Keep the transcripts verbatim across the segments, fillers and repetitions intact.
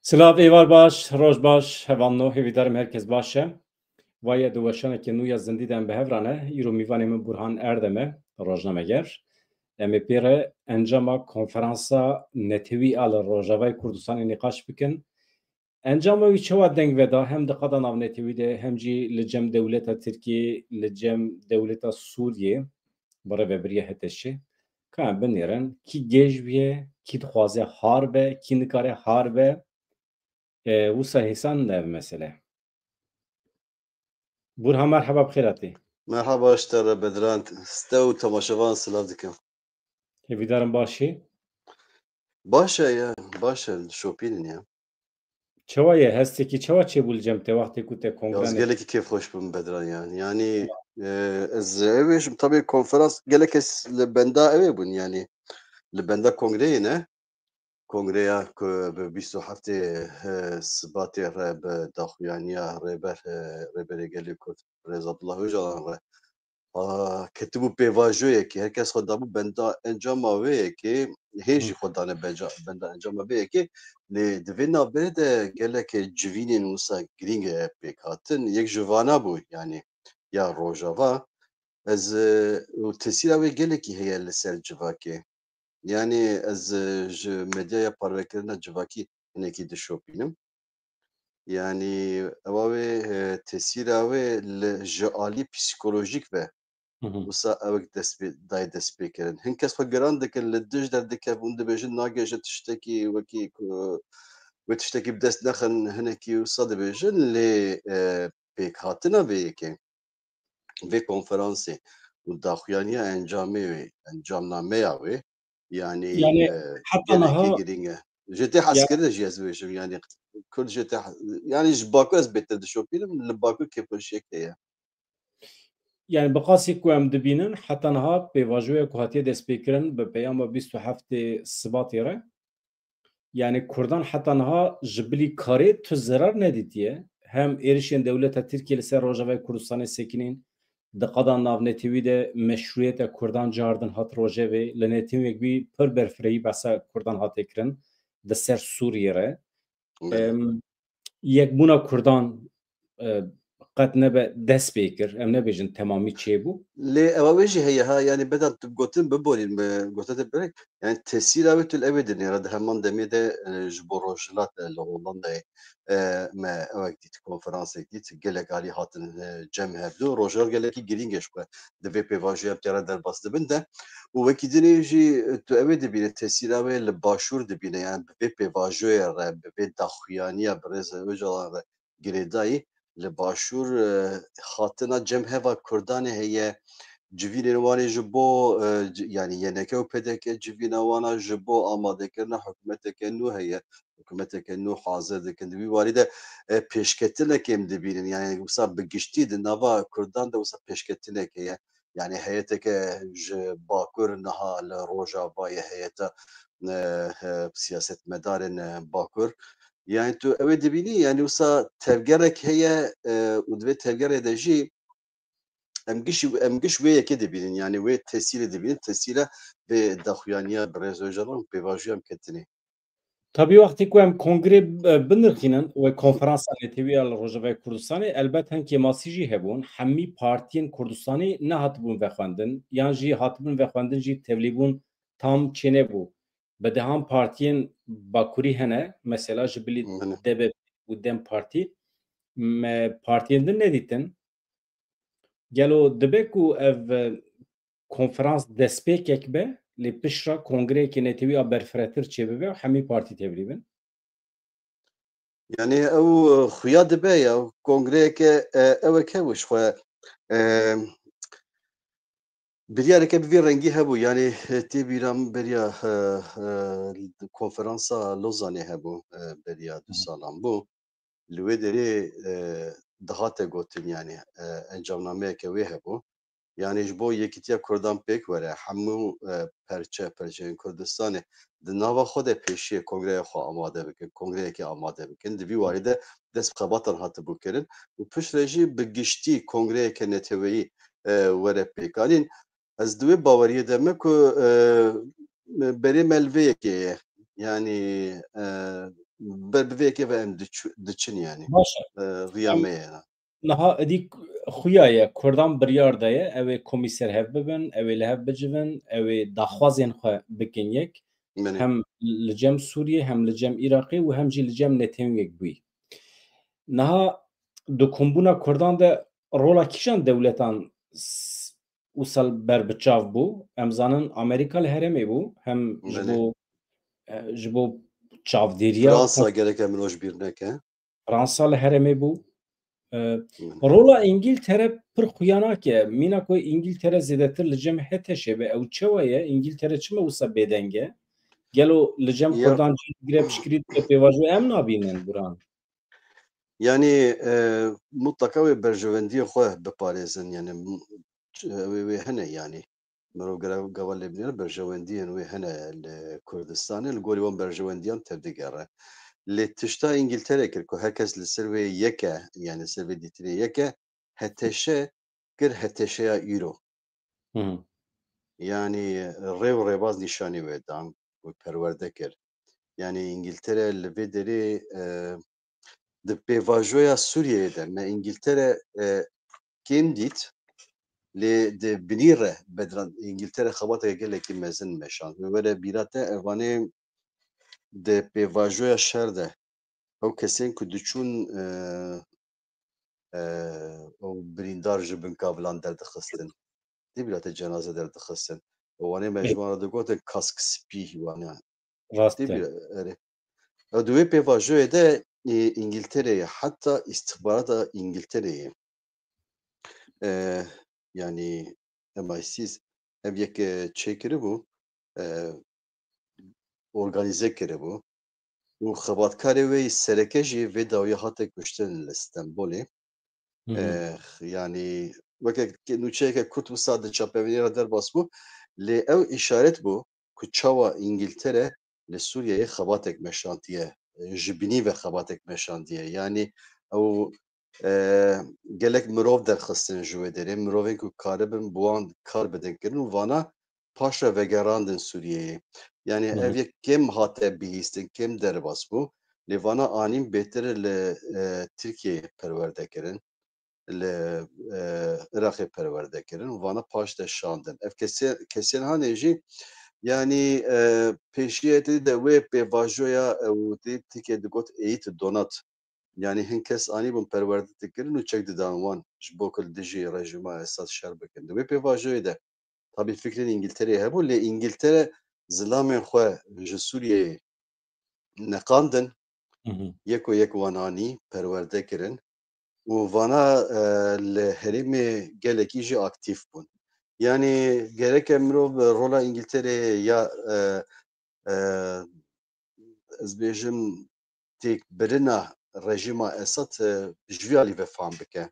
Silav, êvar baş, roj baş, hevalno, hêvîdarim herkes baş e. Vaye di weşaneke nû ya zindî de em bi hev re ne. Îro mîvanê min Burhan Erdem e, rojnameger. Em ê pê re encama konferansa netewî a li Rojavayê Kurdistanê nîqaş bikin. Encama wî çawa deng veda, hem di qada navnetewî de, hem jî li cem dewleta Tirkiyê, li cem dewleta Sûriyê, bi rêvebiriya H T Şê. Ka em binêrin, kî gêj bûye, kî dixwaze har be, kî nikare har be. E, wisa hêsan de ev mesele. Burhan, merheba, bi xêr hatî. Merhaba, ji te re Bedran. Ste û temaşevan silav dikim. Hêvîdarim baş î. Baş e ya, baş e, şopînin ya. Çawa ye? Hestekî çawa çêbû li cem te wextê ku te kongre... Ya, ez gelekî kêfxweş bûm Bedran ya. Yanî, e, ez ê bêjim, tabii konferans gelek kes li benda ew ê bûn yanî. Li benda kongreyê ne. Kongreya ku bi bîst û heftê, e, Sibatê re bi daxuyaniya Rêber, e, Rêberê Gelê Kurd Birêz Abdullah Ocalan re, a, ketibû pêvajoyekê, her kes xwe dabû benda encama wê yekê, hê jî xwe dane benca-, benda encama vê yekê. Lê di vê navberê de gelek civînên wisa girîng pêk hatin. Yek ji vana bû, yanî ya Rojava. Ez, e, û tesîra wê gelekî heye li ser civakê. Yanî ez, e, ji medyaya parvekirina civakî hinekî dişopînim. Yanî ewa wê, e, tesîra wê li, ji alî psîkolojîk ve Hı hı. wisa ewek dest pê, dayê destpêkirin. Hin kes xwe giran dikin, li dij derdikevin, dibêjin nagêje tiştekî wekî ku wê tiştekî bi dest nexin, hinekî wisa dibêjin, lê, e, pêkhatina vê yekê, vê konferansê û daxuyaniya encamê wê, encamnameya wê, yanî, Yanî e, heta gelekî niha girîng e. Ji tê Ya- hezkirin jî ez bêjim, yanî Kurd ji tê he-, yanî ji Bakur ez bêtir dişopînim, li Bakur kêfxweşiyek heye. Yanî bi qasî ku em dibînin, heta niha pêvajoya ku hatiye destpêkirin bi peyama bîst û heftê Sibatê re, yanî Kurdan heta niha ji bilî karê tu zerar nedîtiye. Hem êrişên dewleta Tirkiye li ser Rojavayê Kurdistanê sekinîn, di qada navnetewî de meşrûyeta Kurdan cardin hat rojevê, li netewî yek bî pir berfirehî behsa Kurdan hate kirin di ser Sûriyê re. Belê. Em, yekbûna Kurdan, e, qet nebe dest pê kir, em nebêjin temamî çêbû. Lê ewa wê jî heye ha, yanî Bedan tu gotin biborîn, me gote te berek, yanî tesîra wê tu li ew ê dinêre di heman demê de, e, ji bo Rojhilat, e, li Hollandayê, e, me ewek dît, konferansek dît, gelek alî hatin, e, cem hevdu. Rojhilat gelekî girîng e ji xwe di vê pêvajoya em tê re derbas dibin de. Û wekî dinê jî, e, tu ew ê dibîne, tesîra wê li Başûr dibîne, yanî bi vê pêvajoyê re, bi vê daxuyaniya birêz Ocalan re girêdayî li Başûr, e, hatina cem heva Kurdanê heye, civînên wan ê ji bo, e, c-, yanî Y N K û P D K civîna wan a ji bo amadekirina hikûmeteke nû heye, hikûmeteke nû hazir dikin. Di wî warî de, e, pêşketinekê em dibînin, yanî wisa bi giştî di nava Kurdan de wisa pêşketinek heye. Yanî heyeteke ji Bakur niha li Rojavayê, heyeta, e, e, siyasetmedarên, e, Bakur. Yanî tu ew ê dibînî, yanî wisa tevgerek heye, e, û di vê tevgerê de jî em giş, em giş wê yekê dibînin, yanî wê tesîrê dibînin, tesîra vê daxuyaniya birêz Ocalan û pêvajoya em ketinê. Tabî wextê ku em kongrê, e, binirxînin wê konferansa netewî ya li Rojavayê Kurdistanê, elbet hin kêmasî jî hebûn. Hemî partiyên Kurdistanê nehatibûn vexwendin, yan jî hatibûn vexwendin jî tevlîbûn tam çênebû. Bi dehan partiyên Bakurî hene, mesela ji bilî Belê. D B P û DEM Partî, me partiyên din nedîtin. Gelo dibe ku ev, e, konferans destpêkek be, lê piştre kongreyeke netewî a berfiretir çêbibe û hemî partî tevlî bin? Yanî ew, e, xuya dibe ya, kongreyeke, e, ewek hebû ji xwe, e, biryareke bi vî rengî hebû. Yanî, e, tê bîra min beriya, e, e, konferansa Lozanê hebû, e, beriya du Hı hı. salan bû. Li wê derê, e, dihate gotin, yanî, e, encamnameyeke wê hebû. Yanî ji bo yekîtiya Kurdan pêk were, hemû, e, perçe, perçeyên Kurdistanê di nava xwe de pêşiyê kongreya xwe amade bikin, kongreyekê amade bikin. Di vî warî de dest bi xebatan hatibû kirin û piştre jî bi giştî kongreyeke neteweyî, e, were pêkanîn. Ez di wê baweriyê de me ku, e, berê me li vê yekê ye. Yani e, ber bi vê yekê ve em diçu- diçin yani. Baş e. E, riya Em- me ye. Niha edî xuya ye, Kurdan biryar daye, ew ê komî serhev bibin, ew ê li hev bicivin, ew ê daxwazên xwe bikin yek. Menê. Hem li cem Sûriyê, hem li cem Iraqê û hem jî li cem Netewên Yekbûyî. Niha di kombûna Kurdan de rola kîjan dewletan s- wisa ber bi çav bû? Em zanin Amerîka li herêmê bû, hem ji Belê. bo e, ji bo çavdêriya Fransa gerek em ji bîr neke. Fransa li herêmê bû. E, Hı. Rola Îngiltere pir xuya nake. Mîna ku Îngiltere zêdetir li cem H T Ş'ê be, ew çawa ye? Îngiltere çima wisa bêdeng e? Gelo li cem Ya. Kurdan cî digire piştgirî dike pêvajoya em nabînin, Burhan? Yani e, mutlaka wê berjewendiyê xwe biparêzin. Yani m- ç- wê wê hene yani. Mirov gere gava lê binêre berjewendiyên wê hene li Kurdistanê, li gorî wan berjewendiyan tevdigere. Lê tişta Îngiltere kir ku her kes li ser wê yek e, yani ser vê dîtinê yek e, H T Ş kir H T Ş'ya îro. Hı hı. Yani rê û rêbaz nîşanî wê dan û perwerde kir. Yani Îngiltere li vê derê e, di pêvajoya Sûriyeyê de me Îngiltere e, kêm dît, lê di binî re bedran Îngiltere xebateke gelekî mezin meşand. Wê were bîra te, evanê di pêvajoya şer de ew kesên ku diçûn e, e, ew birîndar ji bin kavilan derdixistin. Dê bîra te cenaze derdixistin. Û wanê me ji wan re digotin kask spî wana. Rast Dê e. bîra, erê. Ew di wê pêvajoyê de e, Îngiltereyê, heta îstixbarata Îngiltereyê e, yani M I six ev yek e, çêkiribû, e, organîze kiribû û xebatkarê wê yî sereke jî vê dawiya hate kuştin li Stenbolê. Hı hı. E, yani weke ke- nûçeyeke kurt wisa di çapemeniyê re derbas bû, lê ew îşaret bû ku çawa Îngiltere li Sûriyeyê xebatek meşantiye, e, ji binî ve xebatek meşandiye. Yani ew e, gelek mirov derxistin ji wê derê, mirovên ku karibin bi wan kar bidin kirin û vana paş re vegerandin Sûriyeyê. Yani Hı ev hı. yek kêm hate bihîstin, kêm derbas bû. Lê vana anîn bêtir li e, Tirkiyeyê perwerde kirin, li e, Iraqê perwerde kirin û vana paş de şandin. Ev kesê, kesên hanê jî yani e, pêşiyê te de wê pêvajoya ew tê Tirkiye digot eğit donat. Yani hin kes anîbûn perwerde dikirin û çek didan wan ji bo ku li dijî rejîma Esad şer bikin. Di wê pêvajoyê de tabî fikrên Îngiltereyê hebû, lê Îngiltere zilamên xwe ji Sûriyeyê neqandin, Hı hı. yeko yek wan anî perwerde kirin û vana e, li herêmê gelekî jî aktîf bûn. Yani gereke mirov rola Îngiltereyê ya e, e, ez bêjim têkbirina rejîma Esad e, ji vî alî ve fam bike.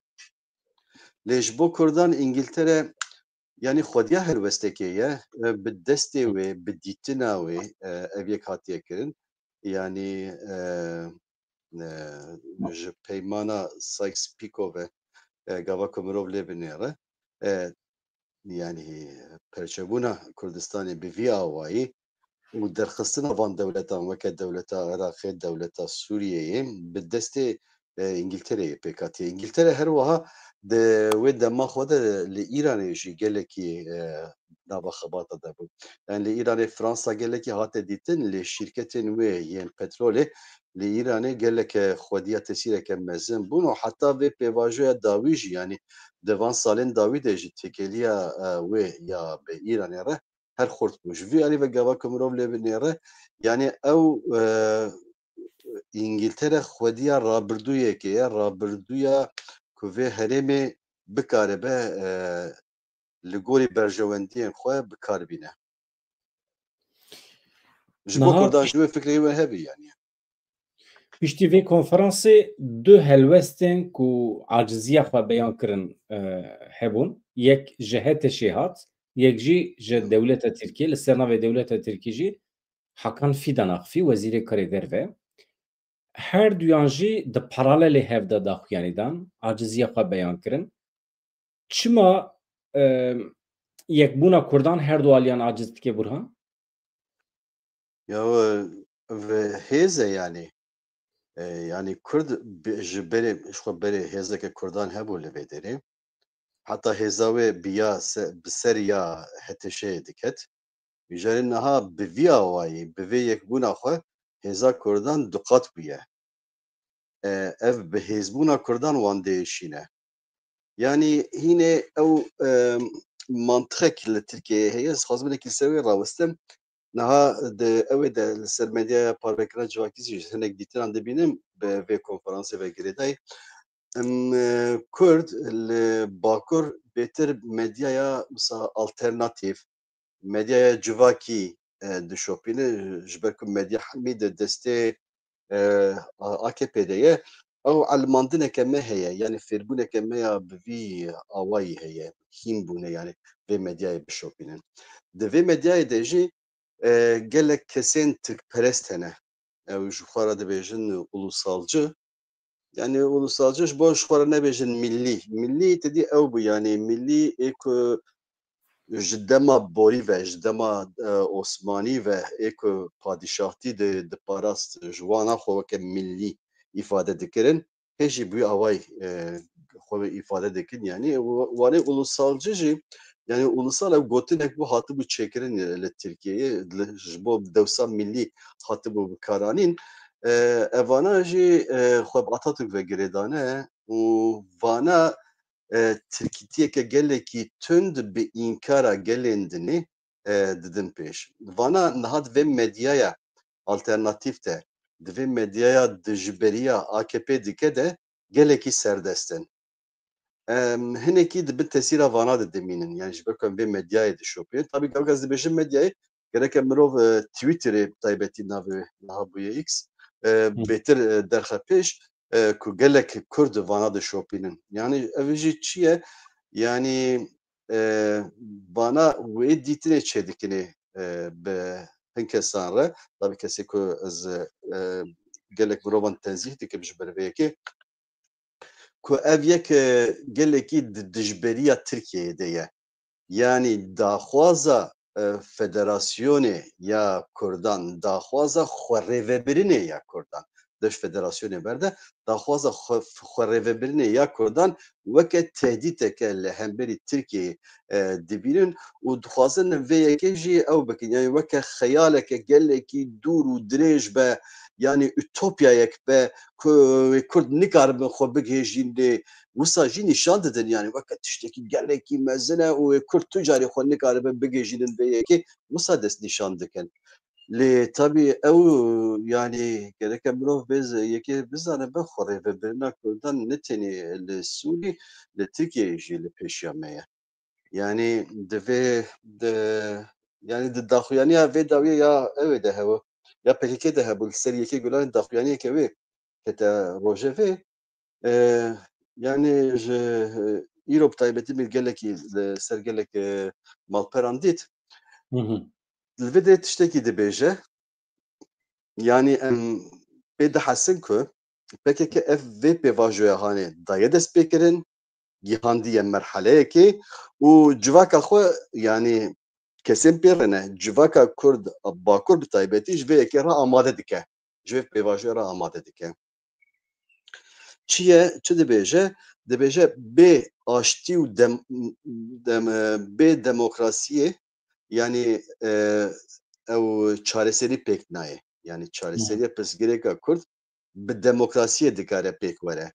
Lê ji bo Kurdan Îngiltere yani xwediya helwestekê ye, e, bi destê wê, bi dîtina wê e, ev yek hatiye kirin. Yani e, e, ji peymana Sykes-Picot ve e, gava ku mirov lê binêre, e, yani perçebûna Kurdistanê bi vî awayî û derxistina van dewletan weke dewleta Iraqê, dewleta Sûriyeyê bi destê e, Îngiltereyê pêk hatiye. Îngiltere her wiha di wê dema xwe de li Îranê jî gelekî e, nava xebata de bû. Yani li Îranê Fransa gelekî hate dîtin, lê şîrketên wê yên petrolê li Îranê geleke xwediya tesîreke mezin bûn û heta vê pêvajoya dawî jî, yani di van salên dawî de jî têkeliya e, wê ya bi Îranê re her xurt bû. Ji vî alî ve gava ku mirov lê binêre, yani ew e, Îngiltere xwediya rabirdûyekê ye, rabirdûya ku vê herêmê bikaribe e, li gorî berjewendiyên xwe bi kar bîne. Ji bo Niha Kurdan ji wê fikrê wê hebî yani. Piştî vê konferansê du helwestên ku aciziya xwe beyan kirin e, hebûn. Yek ji H T Ş'ê hat, yek jî ji dewleta Tirkiyê, li ser navê dewleta Tirkî jî Hakan Fidan axifî, wezîrê karê derve. Her duyan jî di paralelê hev de daxuyanî dan, aciziya xwe beyan kirin. Çima e, yekbûna Kurdan her du aliyan aciz dike, Burhan? Ya e, ve hêz e yanî. E, yanî Kurd bi, ji berê, ji xwe berê hêzeke Kurdan hebû li vê derê. Heta hêza wê bi ya se, bi ser ya H T Ş'ê diket. Mijarê niha bi vî awayî, bi vê yekbûna xwe hêza Kurdan du qat bûye. E, ev bi hêzbûna Kurdan wan diêşîne. Yanî hînê ew, e, mantixek li Tirkiyeyê heye, ez dixwazim hinekî ser wê rawestim. Niha di, ew ê de li ser medyaya parvekirina civakî jî hinek dîtinan dibînim, bi vê konferansê ve girêdayî. Em, e, Kurd li Bakur bêtir medyaya wisa alternatîf, medyaya civakî, e, dişopîne, ji ber ku medya hemî di destê, e, A K P de ye. Ew elimandineke me heye, yanî fêrbûneke me ya bi vî awayî heye, hîn bûne, yanî vê medyayê bişopînin. Di vê medyayê de jî, e, gelek kesên tirkperest hene. Ew ji xwe re dibêjin ulusalcı. Yanî ulusalcı ji bo ji xwe re nebêjin millî. Millî te dî ew bû, yanî millî ê ku ji dema borî ve, ji dema, e, Osmanî ve ê ku padîşahtî di, diparast, ji wana xwe weke millî îfade dikirin. Hê jî bi wî awayî, e, xwe îfade dikin. Yanî wa-, wanê ulusalcı jî, yanî ulusal ew gotinek bû, hatibû çêkirin li Tirkiyeyê, li, ji bo dewsa millî hatibû bikaranîn. E, evana jî, e, xwe bi Atatürk ve girêdane û vana, e, tirkîtiyeke gelekî tund bi înkara gelên dinê, e, didin pêş. Vana niha di vê medyaya alternatîf de, di vê medyaya dijberiya A K P dike de gelekî serdest in. Em, hinekî di bin tesîra vana de dimînin. Yani ji ber ku em vê medyayê dişopînin. Tabî gavgaz dibêjin medyayê, gereke mirov, e, Twitterê bi taybetî navê niha bûye X, e, bêtir, e, derxe pêş, e, ku gelek Kurd vana dişopînin. Yani ev jî çi ye? Yani, e, vana wê dîtinê çêdikinê, e, bi hin kesan re. Tabî kesê ku ez, e, gelek mirovan tenzîh dikim ji ber vê yekê. Ku ev yek, e, gelekî di dijberiya Tirkiyeyê de ye. Yanî daxwaza, e, federasyonê ya Kurdan, daxwaza xwerêvebirinê ya Kurdan, deş federasyonê berde, daxwaza xwe-, xwerêvebirinê ya Kurdan weke tehdîteke li hemberî Tirkiyeyê, e, dibînin û dixwazin vê yekê jî ew bikin. Yani weke xeyaleke gelekî dûr û dirêj be, yani ütopyayek be ku wê Kurd nikaribin xwe bigihêjîn lê wisa jî nîşan didin. Yani weke tiştekî gelekî mezin e û wê Kurd tu carî xwe nikaribin bigihêjînin vê yekê, wisa dest nîşan dikin. Lê tabî ew, yani gereke mirov vê yekê bizane be xwerêvebirina Kurdan ne tenê li Sûrî, li Tirkiyeyê jî li pêşiya me ye. Yani divê, di, yani di daxuyaniya vê dawiyê ya ew ê de hebû, ya P K K de hebû, li ser yekê Gulanê daxuyaniyeke wê kete rojevê. E, yani ji, e, îro bi taybetî min gelekî li ser gelek, e, malperan dît. Li vê de tiştekî dibêje. Yani em pê dihesin ku P K K ev vê pêvajoya hanê daye destpêkirin, gihandiye merheleyekê û civaka xwe, yani kesên pê re ne, civaka Kurd a Bakur bi taybetî ji vê yekê re amade dike. Ji vê pêvajoya re amade dike. Çi ye, çi dibêje? Dibêje bê aştî û dem-, dem-, bê demokrasiyê, yani, e, ew çareserî pêk nayê. Yani çareseriya pirsgirêka Kurd bi demokrasiyê dikare pêk were.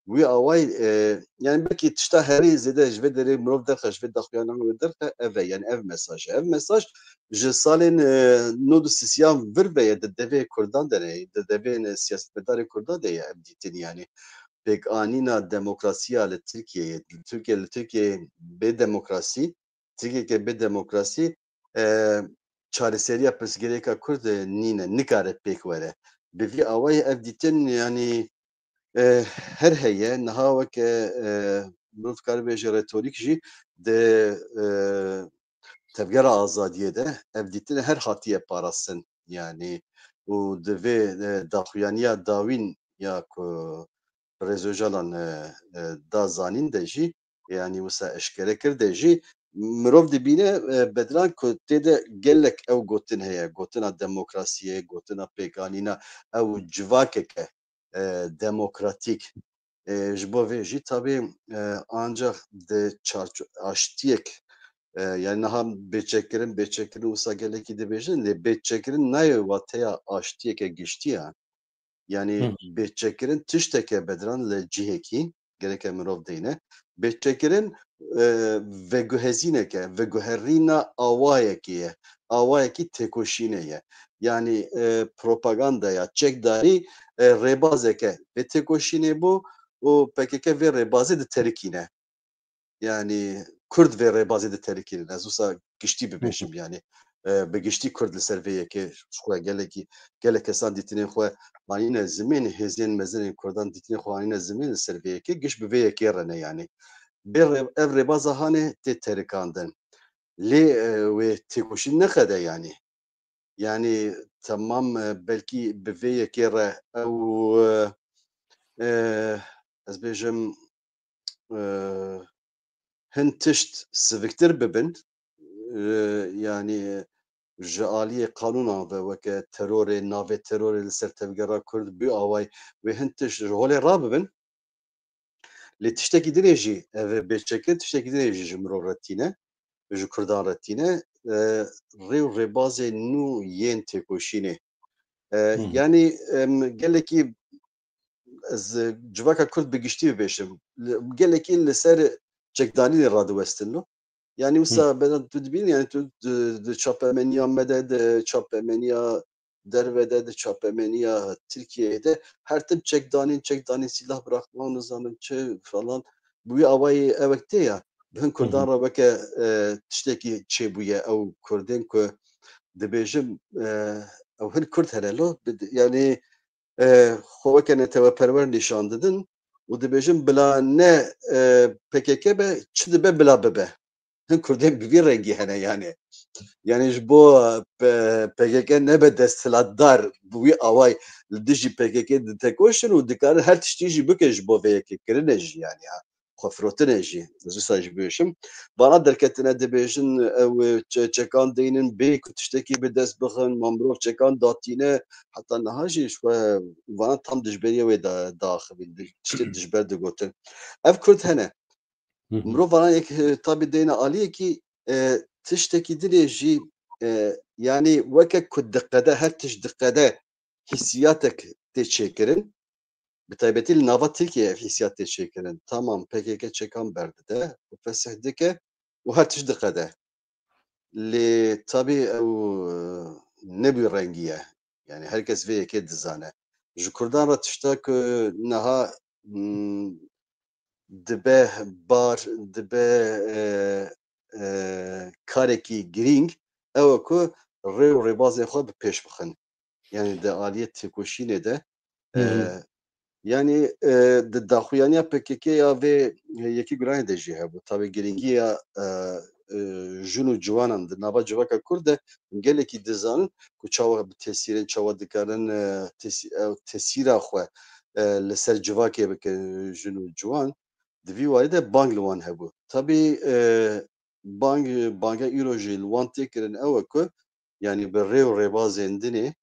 Wî awayî, e, yani belkî tişta herî zêde ji vê derê mirov derxe, ji vê daxuyana wê derxe, ev e, yani ev mesaj e. Ev mesaj ji salên, e, nod û sisiyan vir ve ye, di devê Kurdan de ne, di devên, e, siyasetmedarê Kurdan de ye ev dîtin, yani pêkanîna demokrasiya li Tirkiyeyê, li Tirkiye, li Tirkiyeyê bê demokrasî, Tirkiyeke bê demokrasî, e, çareseriya pirsgirêka Kurd, e, nîne, nikare pêk were. Bi vî awayî ev dîtin, yani, e, her heye, niha weke, e, mirov kar bêje retorîk jî di, e, tevgera azadiyê de ev dîtin her hatiye parastin. Yani, û di vê, e, daxuyaniya dawîn ya ku Birêz Ocalan, e, e, da zanîn de jî, yani wisa eşkere kir de jî, Mirov dibîne, e, Bedran, ku tê de gelek ew gotin heye, gotina demokrasiyê, gotina pêkanîna ew civakeke, e, demokratîk. E, ji bo vê jî tabî, e, ancak di çarço-, aştiyek, e, yani niha bêçekkirin, bêçekkirin wisa gelekî dibêjin, lê bêçekkirin nayê wateya aştiyeke giştî ya. Yani Hı. bêçekkirin tişteke, Bedran, li cihekî gereke mirov deyne. Bêçekkirin, e, veguhezîneke, veguherîna awayekê ye. Awayekî têkoşînê ye. Yani, e, propagandaya çekdarî, e, rêbazeke vê têkoşînê bû û P K K vê rêbazê diterikîne. Yani Kurd vê rêbazê diterikînin. Ez wisa giştî Hı hı. bibêjim yani. E, bi giştî Kurd li ser vê yekê xwe gelekî, gelek kesan dîtinên xwe anîne zimên, hêzên mezin ên Kurdan dîtinên xwe anîne zimên li ser vê yekê, giş bi vê yekê re ne yani. Bê rê-, ev rêbaza hanê tê terikandin. Lê, e, wê têkoşîn neqede yani. Yani temam, e, belkî bi vê yekê re ew, e, e, ez bêjim, e, hin tişt siviktir bibin. E, yani ji aliyê qanûnan ve weke terorê, navê terorê li ser tevgera Kurd bi away wê hin tişt ji holê rabibin. Lê tiştekî dinê jî, ev bêçekin tiştekî dinê jî ji mirov re tîne, ji Kurdan re tîne, e, rê û rêbazên nû yên têkoşînê. E, Hı hı. Yani, em, gelekî ez civaka Kurd bi giştî bibêjim. Li, gelekî li ser çekdanînê radiwestin lo. Yani wisa Hı. beden tu dibîn, yani tu di, di çapemeniya me de, di çapemeniya derve de, di çapemeniya Tirkiyeyê de her tim çekdanîn, çekdanîn, silah bırakma, nizanim çi falan. Bi wî awayî ewek tê ya. Bi hin Kurdan Hı hı. re weke, e, tiştekî çêbûye ew Kurdên ku dibêjim, e, ew hin Kurd hene lo. Bi-, yani, e, xwe weke neteweperwer nîşan didin û dibêjin bila ne, e, P K K be, çi dibe bila bibe. Hin Kurdên bi vî rengî hene yani. Yani ji bo, e, P K K nebe desthilatdar bi wî away li dijî P K K ditekoşin û dikarin her tiştî jî bikin ji bo vê yekê kirine jî yani. Ha. Xwefirotine jî, ez wisa jî bibêjim. Vana derketine dibêjin, ew çe-, çekan deynin bê ku tiştekî bi dest bixin, ma mirov çekan datîne, heta niha jî ji xwe vana tam dijberiyê wê da-, daxivîn, di-, tiştê dijber digotin. Ev Kurd hene. Hı hı. Mirov vana yek, e, tabî deyne aliyekî, e, tiştekî dinê jî, e, yani weke ku diqede, her tişt diqede, hîsiyatek tê çêkirin. Bi taybetî li nava Tirkiyeyê ev hîsiyat tê çêkirin. Tamam, P K K çekan berdide û fesih dike û her tişt diqede. Lê tabî ew, e, ne bi wî rengî ye. Yani her kes vê yekê dizane. Ji Kurdan re tişta ku niha, hmm, dibe bar, dibe, e, e, karekî girîng, ew e ku rê û rêbazên xwe bi pêş bixin. Yani di aliyê têkoşînê de, Hı hı. e, yani, e, di daxuyaniya P K K ya vê yekî guranê de jî hebû. Tabî girîngiya, e, e, jin û ciwanan di nava civaka Kurd de gelekî dizanin ku çawa bi tesîrin, çawa dikarin, e, tesî-, ew tesîra xwe, e, li ser civakê bikin jin û ciwan. Di vî warî de bang li wan hebû. Tabî, e, bang, bange îro jî li wan tê kirin ew e ku, yanî bi rê û rêbazên dinê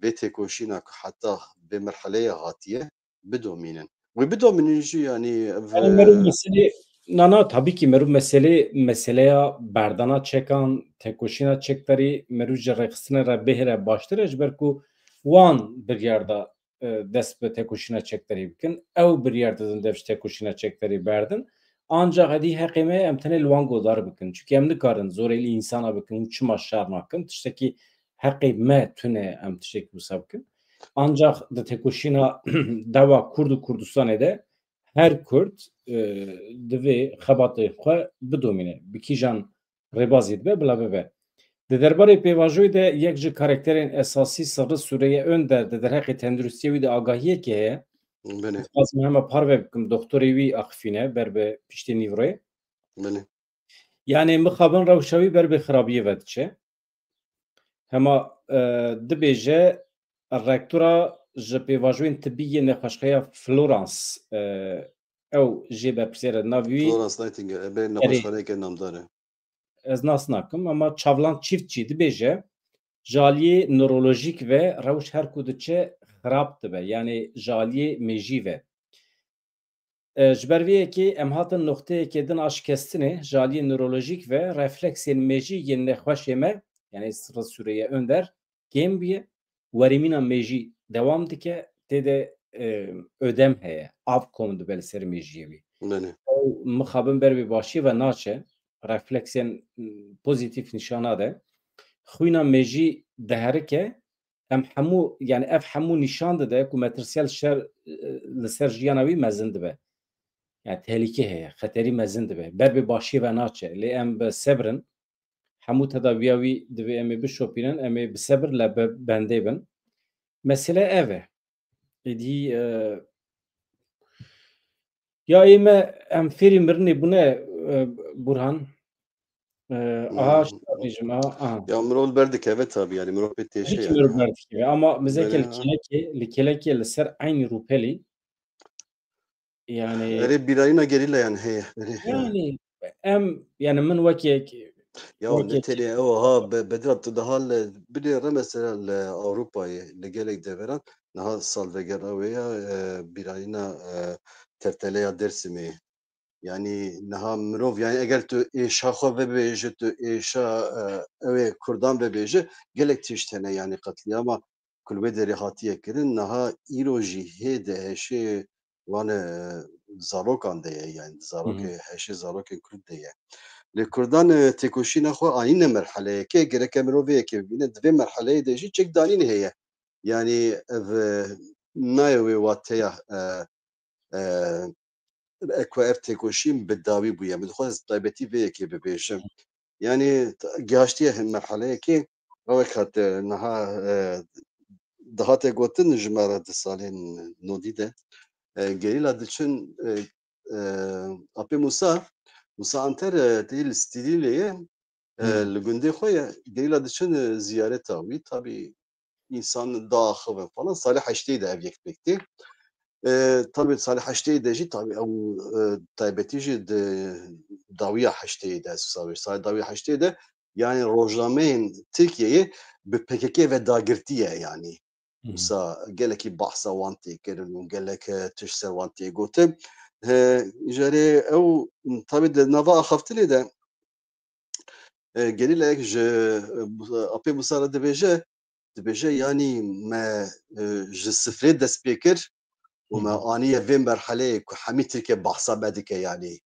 vê têkoşîna ku heta vê merheleyê hatiye bidomînin. Wê bidomînin jî, yanî ev, Yani meriv e, meselê, na, na, tabii ki meriv meselê, meseleya berdana çekan, têkoşîna çekdarî, meriv ji rêxistinê re bihêle baştir e, ji ber ku wan biryar da, e, dest bi têkoşîna çekdarî bikin. Ew biryar didin dev ji têkoşîna çekdarî berdin. Ancax edî heqê me em tenê li wan godar bikin. Çunke em nikarin zorê li însana bikin û çima şer nakin. Tiştekî heqê me tune em tiştekî wisa bikin. Ancax di têkoşîna dewa Kurd û Kurdistanê de her Kurd, e, divê xebatê xwe bidomîne. Bi kîjan rêbazî dibe, bila bibe. Di derbarê pêvajoyê de yek ji karakterên esasî Sirri Sûreye Önder di derheqê tenduristiyê wî de agahiyekê heye. Belê. Dixwazim hema parve bikim, doktorê wî axifîne ber bi piştê nîvrê. Belê. Yani mixabin rewşa wî ber bi xirabiyê ve diçe. Hema, e, dibêje rektora ji pêvajoyên tibî yê nexweşxeya Florence, e, ew jê berpirsiyar e, navê wî Florence Nightingale, e, bê Erê. nexweşxaneyeke namdar e. ez nas nakim, ama Çavlan Çiftçî dibêje, ji aliyê nurolojîk ve rewş her ku diçe xirab dibe, yanî ji aliyê mêjî ve. E, ji ber vê yekê em hatin noqteyekê din a şikestinê, ji aliyê nurolojîk ve refleksên mêjî yên nexweşê me, yanî Sirri Sûreye Önder, kêm bûye, werîmîna mêjî dewam dike, tê de, e, ödem heye, av kom dibe li ser mêjiyê wî. Belê. Ew mixabin ber wê başiyê ve naçe, refleksên, m, pozîtîf nîşan nade. Xwîna mêjî diherike, em hemû, yani ev hemû nîşan dide ku metirsiya li şer, li ser jiyana wî mezin dibe. Yani tehlîke heye, xeterî mezin dibe. Ber bi başiyê ve naçe. Lê em bi sebr in. Hemû tedawiya wî divê em ê bişopînin, em ê bi sebr le be-, bendê bin. Mesele ev e. Êdî, e, ya ê me em fêrî mirinê bûne, e, Burhan. E, aha, Hmm. şuna bêjim, aha, aha. Ya mirov li ber dikeve tabii, yani mirov pê têşe Hiç yani. mirov ber dikeve. Ama mizeke Belê, li ha. kelekê, li kelekê li ser eynî rûpelî. Yani Erê bîrayîna gerîla yani heye. Erê, ha. Yani em, yani min wekî, Ya wekî ne tenê ew ha be-, Bedra tu daha li binê re mesela li Ewropayê, li gelek deveran niha salvegera wê ya, e, bîrayîna, e, terteleya Dersimê. Yani niha mirov, yani eger tu êşa xwe vebêje, tu êşa, e, ew ê Kurdan vebêje, gelek tişt hene yani qetlîama ku li wê derê hatiye kirin, niha îro jî hê de heşê wan, e, zarokan de ye, yani zarokê, Hı hı. heşê zarokên Kurd de ye. Lê Kurdan, e, têkoşîna xwe anîne merheleyekê, gereke mirov vê yekê bibîne, di vê merheleyê de jî çek danîn heye. Yani ev, e, nayê wê wateya, e, e, e, ku ev têkoşîn bi dawî bûye. Min dixwest taybetî vê yekê bibêjim. Yani t-, gihaştiye hin merheleyekê, ew wek hat, e, niha, e, dihate gotin ji me re di salên nodî de, e, gerîla diçin, e, e, Apê Musa, Musa Anter, e, tê li Stîlîlê ye, e, Hmm. li gundê xwe ye, gerîla diçin, e, ziyareta wî, tabî însan diaxivin falan. Salê heştê de ev yek pêk tê. E, tabî salê heştê de jî, tabî ew, e, taybetî jî di dawiya heştê de, ez wisa bêjim, salê dawiya heştê de, yani rojnameyên Tirkiyeyê bi P K K ve dagirtî ye yani. Hı hı. Wisa gelekî bahsa wan tê kirin û gelek, e, tişt ser wan tê gotin. E, ji rê ew, tabî di nava axaftinê de, e, gerîlayek ji, e, Apê Musa re dibêje, dibêje, yanî me, e, ji sifrê dest pê kir û me Hı hı. aniye vê merheleyê ku hemî Tirkiye bahsa me dike, yanî.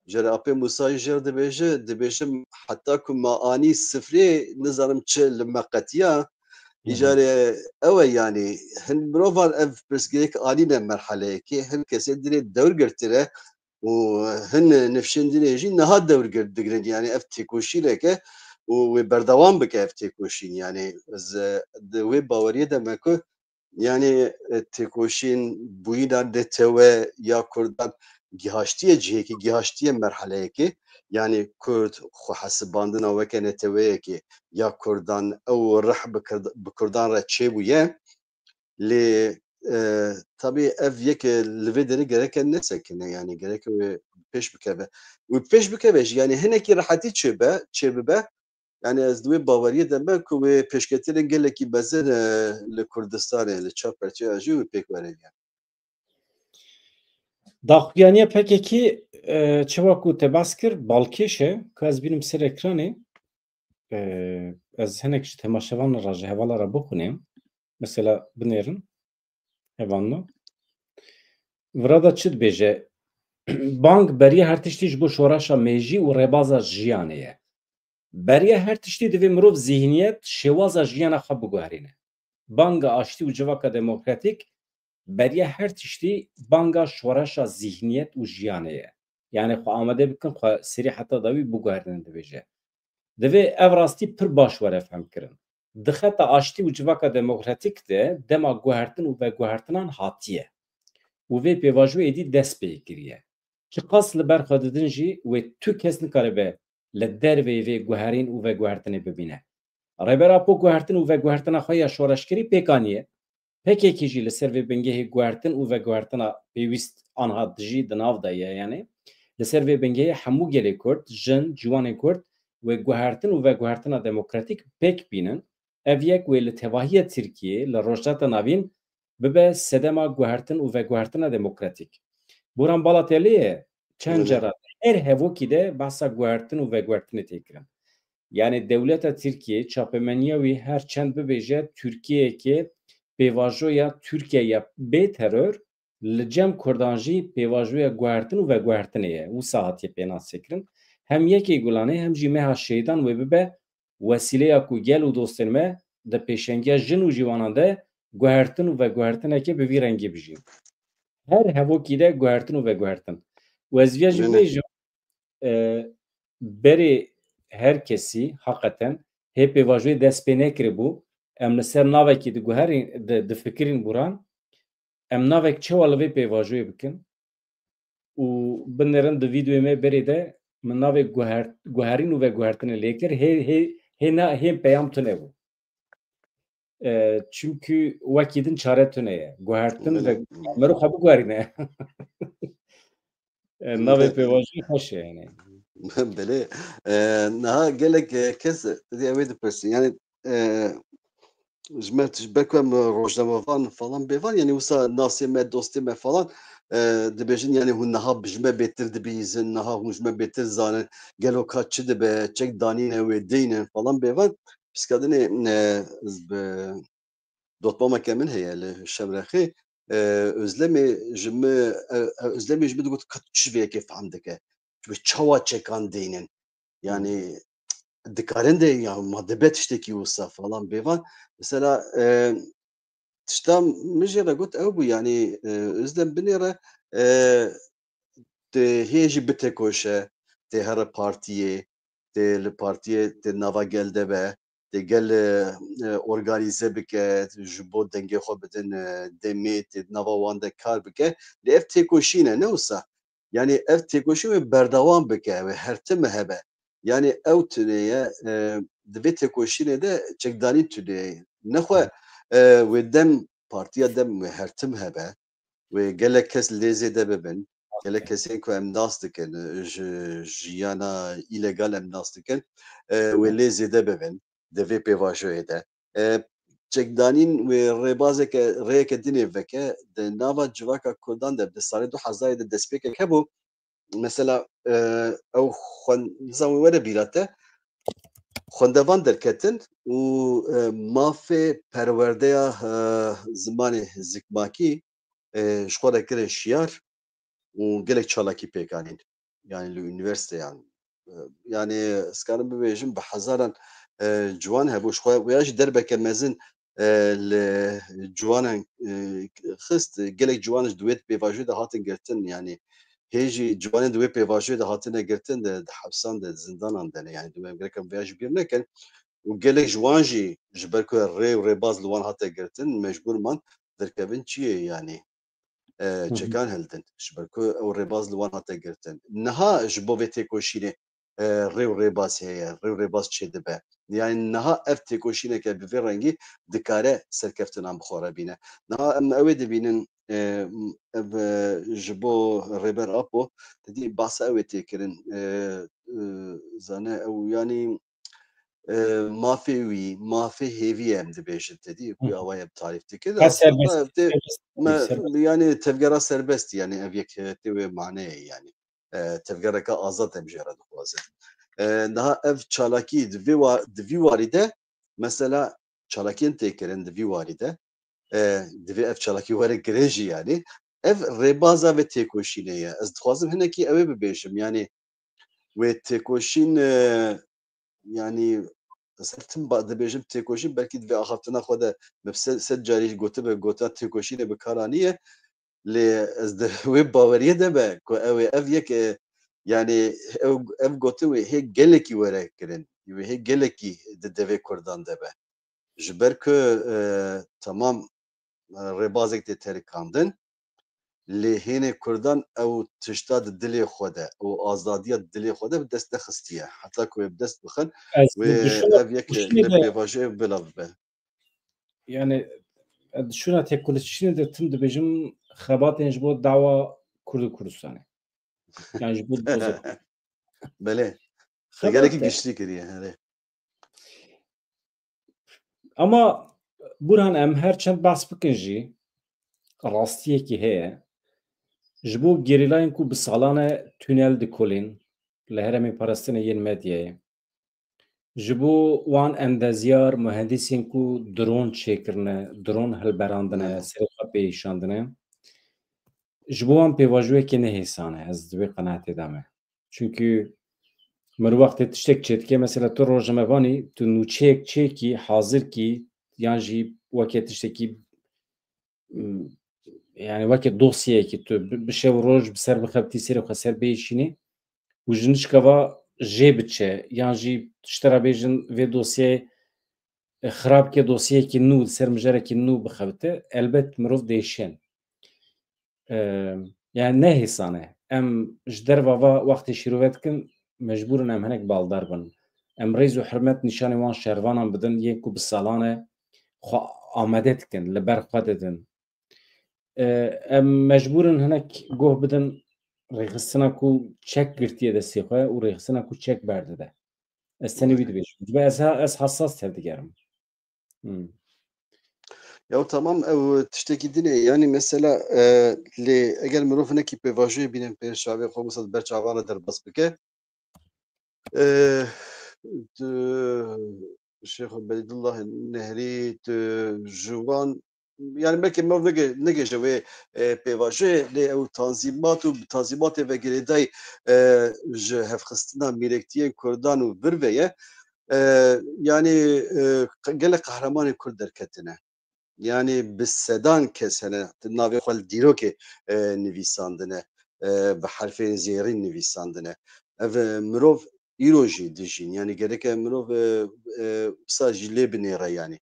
Ji re Apê Musa jî jê re dibêje, dibêjim, heta ku me anî sifrê, nizanim çi li me qetiya. Hı hı. Îcarê ew e, yanî hin mirovan ev pirsgirêk anîne merheleyekê, hin kesên dinê dewr girtine û hin nifşên dinê jî niha dewr gir-, digirin. Yani ev têkoşînek e û wê berdewam bike ev têkoşîn. Yani ez, e, di wê baweriyê de me ku yani, e, têkoşîn, bûyîna netewe ya Kurdan gihaştiye cihekî, gihaştiye merheleyekê. Yani Kurd xwehesibandina weke neteweyekê ya Kurdan, ew rih bi Kurd-, bi Kurdan re çêbûye. Lê, e, tabî ev yek, e, li vê derê gereke nesekine, yani gereke wê pêş bikeve. Wê pêş bikeve jî, yani hinekî rehetî çêbe, çêbibe. Yani ez di wê baweriyê de me ku wê pêşketinên gelekî mezin, e, li Kurdistanê, li çav perçeya jî wê pêk were yani. Daxuyaniya P K K, e, çawa ku te behs kir, balkêş e, ku ez bînim ser ekranê, e, ez hinek ji temaşevan re, ji hevala re bixwînim. Mesela binêrin, hevalno. Vira da çi dibêje? Bang beriya her tiştî ji bo şoreşa mêjî û rêbaza jiyanê ye. Beriya her tiştî divê mirov zîhniyet, şêwaza jiyana xwe biguherîne. Banga aştî û civaka demokratîk beriya her tiştî banga şoreşa zîhniyet û jiyanê ye. Yani xwe amade bikin, xwe serî heta dawî biguherînin, dibêje. Divê ev rastî pir baş were fehmkirin. Di xeta aştî û civaka demokratîk de dema guhertin û veguhertinan hatiye. Û vê pêvajoyê dî dest pê kiriye. Çiqas li ber xwe didin jî, wê tu kes nikaribe li derveyê vê guherîn û veguhertinê bibîne. Rêber Apo guhertin û veguhertina xwe ya şoreşgerî pêk aniye. P K K jî li ser vê bingehê guhertin û veguhertina pêwîst anha dijî, di nav de ye, yani. Li ser vê bingehê hemû gelê Kurd, jin, ciwanên Kurd, wê guhertin û veguhertina demokratîk pêk bînin. Ev yek wê li tevahiya Tirkiyê, li Rojhilata Navîn bibe sedema guhertin û veguhertina demokratîk. Boran Balatelê ye, çend Belê. cara her hevokî de behsa guhertin û veguhertinê tê kirin. Yani dewleta Tirkiyê, çapemeniya wî her çend bibêje, Tirkiyeyeke pêvajoya Tirkiye ya bê teror, li cem Kurdan jî pêvajoya guhertin û veguhertinê ye. Wisa hatiye pênasê kirin. Hem yekê Gulanê hem jî meha şehîdan wê bibe wesîleya ku gel û dostên me di pêşengiya jin û ciwanan de guhertin û veguhertineke bi vî rengî bijîn. Her hevokî de guhertin û veguhertin. Û ez viya jî Belê. bêjim, e, berê her kesî heqeten hê pêvajoyê dest pê nekiribû, em li ser navekî diguherîn, di, difikirîn Boran, em navek çawa li vê pêvajoyê bikin û binêrin di vîdeoyê me berê de min navê guher-, guherîn û veguhertinê lê kir, hê, hê, hê na, hê peyam tune bû. E, çimkû wekî din çare tune ye. Guhertin Belê. ve mero xwe biguherîne. E, navê Belê. pêvajoyê xweş e yani. Belê. E, niha gelek, e, kes, e, wê dipirsin. Yani, e, ji me ji ber ku em rojnamevan falan bêvan, yani wisa nasê me, dostê me falan, e, dibêjin, yani hûn niha bi ji me bêtir dibihîzin, niha hûn ji me bêtir zanin, gelo ka çi dibe, çek danîne wê deynin falan bêvan. Piskadinê, e, ez bi dotmameke min heye li Şemrexê, e, Özlemê ji min, e, e, Özlemê ji min digot, ka tu çi vê yekê fehm dike? Tu çawa çekan deynin? Yani dikarin de ya ma dibe tiştekî wisa falan bêvan. Mesela, e, tişta min jê re got ew bû, yani, e, Özlem binêre, e, tê hê jî bitekoşe, tê here partiyê, tê li partiyê, tê nava gel de be, tê gel, e, e, organîze bike, ji bo dengê xwe bidin, e, demê, tê nava wan de kar bike. Lê ev têkoşîn e, ne wisa. Yani ev têkoşîn wê berdewam bike, wê her tim hebe. Yani ew tune ye, e, di vê têkoşînê de çekdanî tune ye. Nexwe, e, wê dem, partiya dem wê her tim hebe. Wê gelek kes lê zêde bibin. Gelek kesên ku em nas dikin, ji jiyana îlegal em nas dikin, e, wê lê zêde bibin di vê pêvajoyê de. E, çekdanîn wê rêbazeke, rêyeke dinê veke, di nava civaka Kurdan de, di salê du hezarê de destpêkek hebû. Mesela, e, ew xwen-, nizam wê were bîra te, xwendevan derketin û, e, mafê perwerdeya, e, zimanê zikmakî, e, ji xwe re kirin şiyar û gelek çalakî pêk anîn. Yani li unîversîteyan. E, yani ez karim bibêjim bi hezaran, e, ciwan hebû. Ji xwe ya jî derbeke mezin, e, li ciwanan, e, xist. Gelek ciwan ji di wê pêvajoyê de hatin girtin. Yani hê jî ciwanên di wê pêvajoyê de hatine girtin, di, di hepsan de, di zindanan de ne. Yani di wê gerek em vêya jî bîr nekin. Û gelek ji wan jî ji ber ku rê û rêbaz li wan hate girtin, mecbûr man derkevin çiyê, yani, e, Hı hı. çekan hildin. Ji ber ku ew rêbaz li wan hate girtin. Niha ji bo vê têkoşînê, e, rê û rêbaz heye, rê û rêbaz çêdibe. Yani niha ev têkoşîneke bi vê rengî dikare serkeftinan bi xwe re bîne. Niha em ew ê dibînin, e, ev, e, ji bo Rêber Apo, te dî behsa ew ê tê kirin. E, e, zane ew, yani, e, mafê wî, mafê hêvî ye em dibêjin, te dî, ku Hı hı. awa em tarîf dikin. Ka Aslında serbest, ev tê, serbest, me, serbest. yani tevgera serbest, yani ev yek, e, tê wê maneyê, yani. E, tevgereke azad em jê re dixwazin. E, niha ev çalakî di vê wa-, di vî warî de, mesela çalakiyên tê kirin di vî warî de, e, divê ev çalakî were kirin jî, yani. Ev rêbaza vê têkoşînê ye. Ez dixwazim hinekî ew ê bibêjim, yani wê têkoşîn, e, yani ez her tim ba-, dibêjim têkoşîn, belkî di vê axaftina xwe de me bi se-, sed carî gotibe, gota têkoşînê bi kar aniye. Lê ez di wê baweriyê de me ku ew ê ev yek, e, yani ew, ev gotin wê hê gelekî were kirin. Wê hê gelekî di devê Kurdan de be. Ji ber ku, e, temam, e, rêbazek tê terikandin, lê hênê Kurdan ew tişta di dilê xwe de, ew azadiya di dilê xwe de bi dest nexistiye. Heta ku wê bi dest bixin, Ez wê dişuna ev yek têkoşînê li de pêvajoyê bila bibe. Yani, ez dişuna têkoşînê de tim dibêjim xebatên ji bo dawa Kurd û Kurdistanê. Yani ji bo doza. Belê. Te gelekî giştî kiriye, herê. Ama Burhan, em her çend behs bikin jî, rastiyekî heye. Ji bo gerîlayên ku bi salan e tunel dikolîn li herêmê parastinê yên medyayê, ji bo wan endezyar, muhendîsên ku dron çêkirine, dron hilberandine, serê xwe pê îşandine, ji bo wan pêvajoyekê nehêsan e, ez di wê qenaetê de me. Çunkî mirov wextê tiştek çêdike, mesela tu rojnamevanî, tu nûçeyek çêkî, hazir kî, yan jî weke tiştekî, m, yani weke dosyeyekî tu bi, bi şev û roj bi ser bixebitî, serê xwe ser bêşînî û ji nişka va jê biçe, yan jî ji te re bêjin vê dosyeyê, e, xirab ke, dosyeyekî nû, li ser mijarekî nû bixebite, elbet mirov dêşên. E, yani ne hêsan e. Em ji derva va wextê şîrove dikin, mecbûr in em hinek baldar bin. Em rêz û hurmet nîşanê wan şervanan bidin, yên ku bi salan e xwe amade dikin, li ber xwe didin. E, em mecbûr in hinek guh bidin rêxistina ku çek girtiye destê xwe û rêxistina ku çek berdide. Ez tenê wî dibêjim. Dibe ez, ha, ez hassas tevdigerim. Hmm. Ya tamam, ew tiştekî din e. Yani mesela, e, lê eger mirov hinekî pêvajoyê bînin pê çavê xwe, mesela ber çavan re derbas bike. E, tu, Şêx Belîdullah Nehrî, tu ji wan, yani belkî mirov nege-, negêje wê, e, pêvajoyê, lê ew tanzîmat û bi tanzîmatê ve girêdayî, e, ji hevxistina mîrektiyên Kurdan û vir ve ye. E, yani, e, qe-, gelek qehremanên Kurd derketine. Yani bi sedan kes hene, di navê xwe li dîrokê, e, nivîsandine, e, bi herfên zêrîn nivîsandine. Ev, e, mirov îro jî dijîn. Yani gereke mirov, e, e, wisa jî lê binêre yani.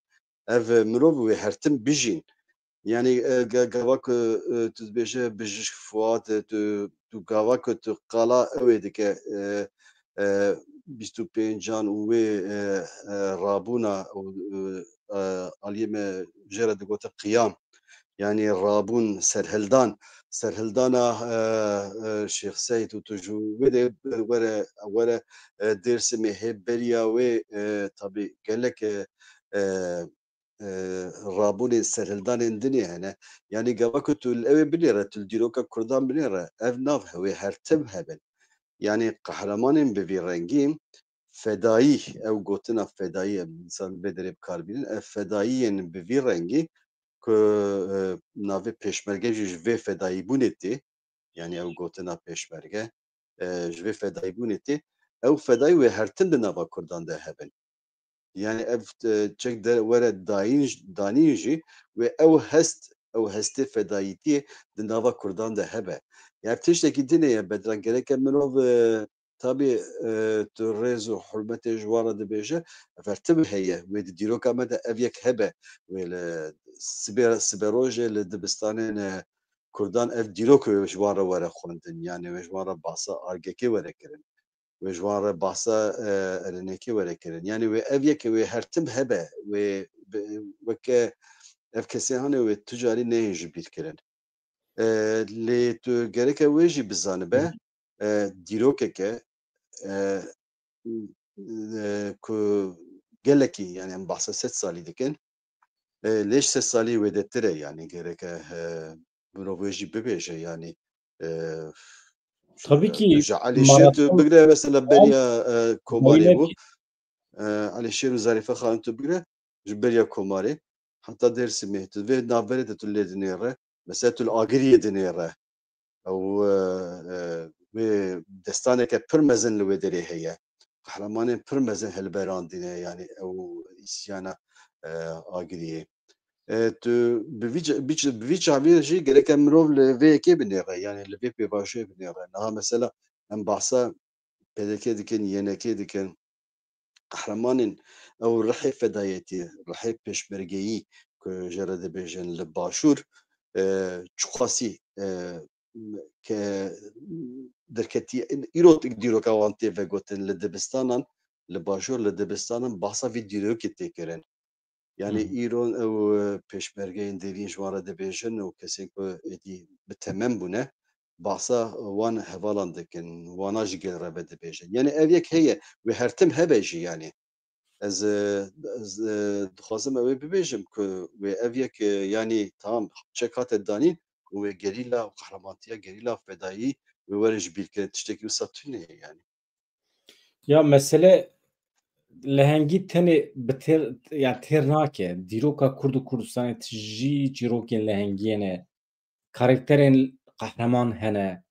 Ev, e, mirov wê her tim bijîn. Yani, e, ge-, gava ku, e, tu dibêje bijîşk Fuat, e, tu, tu gava ku tu qala ew ê dike, e, e, bîst û pêncan û wê, e, e, rabûna û, e, e, aliyê me jê re digote qiyam. Yani rabûn, serhildan, serhildana, e, e, Şêx Seyd û tu ji wê de were, were, e, Dêrsimê hê beriya wê, e, tabî gelek, e, e, e, rabûnên serhildanên dinê hene. Yani gava ku tu li ew ê binêre, tu li dîroka Kurdan binêre, ev nav wê her tim hebin. Yani qehremanên bi vî rengî fedayî, ew gotina fedayî, em însan vê derê bi kar bînin, ev fedayiyên bi vî rengî ku, e, navê pêşmerge jî ji vê fedayîbûnê tê, yani ew gotina pêşmerge, e, ji vê fedayîbûnê tê, ew fedayî wê her tim di nava Kurdan de hebin. Yani ev, e, çek de were dayîn j-, danîn jî wê ew hest, ew hestê fedayîtiyê di nava Kurdan de hebe. Yani tiştekî dinê ye, Bedran, gereke mirov, e, tabî, e, tu rêz û hurmetê ji wan re dibêje, ev her tim heye, wê di dîroka me de ev yek hebe, wê li sibê, siberojê li dibistanên, e, Kurdan ev dîrok wê ji wan re were xwendin, yani wê ji wan re bahsa argekê were kirin. Wê ji wan re bahsa, e, erenekê were kirin. Yani wê ev yeke wê her tim hebe, wê bi-, weke ev kesê hane wê tu carî neyên ji bîr kirin. E, lê tu gereke wê jî bizanibe, e, dîrokeke, e, e, ku gelekî, yani em bahsa sed salî dikin, e, lê ji sed salî wêdetir e, yani gereke, e, mirov wê jî bibêje, yani, e, Tabii ki ji Elîşêr tu bigre mesela beriya, e, Komarê bû. E, Elîşêr û Zerîfe Xanim tu bigre ji beriya Komarê heta Dêrsimê, tu vê navberê de tu lê dinêre. Mesela tu li Agiriyê dinêre. Ew, e, e, wê destaneke pir mezin li wê derê heye. Qehremanên pir mezin hilberandine, yani ew îsyana, e, Agiriyê. E, tu bi vî ce-, bi ce-, bi vî çavî jî gereke mirov li vê yekê binêre, yani li vê pêvajoyê binêre. Niha mesela em bahsa P D K dikin, Y N K dikin. Qehremanên ew rihê fedayetî, rihê pêşmergeyî ku jê re dibêjin li başûr, e, çiqasî, e, ke derketiye, îro dîroka wan tê vegotin li dibistanan, li başûr li dibistanan bahsa vî dîrokê tê kirin. Yani îro ew, e, pêşmergeyên derîn ji wan re dibêjin û kesên ku êdî bi temem bûne, bahsa wan hevalan dikin, wana ji gel re vedibêjin. Yani ev yek heye, wê her tim hebe jî yani. Ez, e, ez, e, dixwazim ew ê bibêjim ku wê ev yek, e, yani tamam çek hate danîn û wê gerîla û qehremantiya gerîla fedayî wê were ji bîr kirin, tiştekî wisa tune ye yani. Ya mesele lehengî tenê bi têr, ya têr nake. Dîroka Kurd û Kurdistanê tijî çîrokên lehengiyê ne. Karakterên qehreman hene.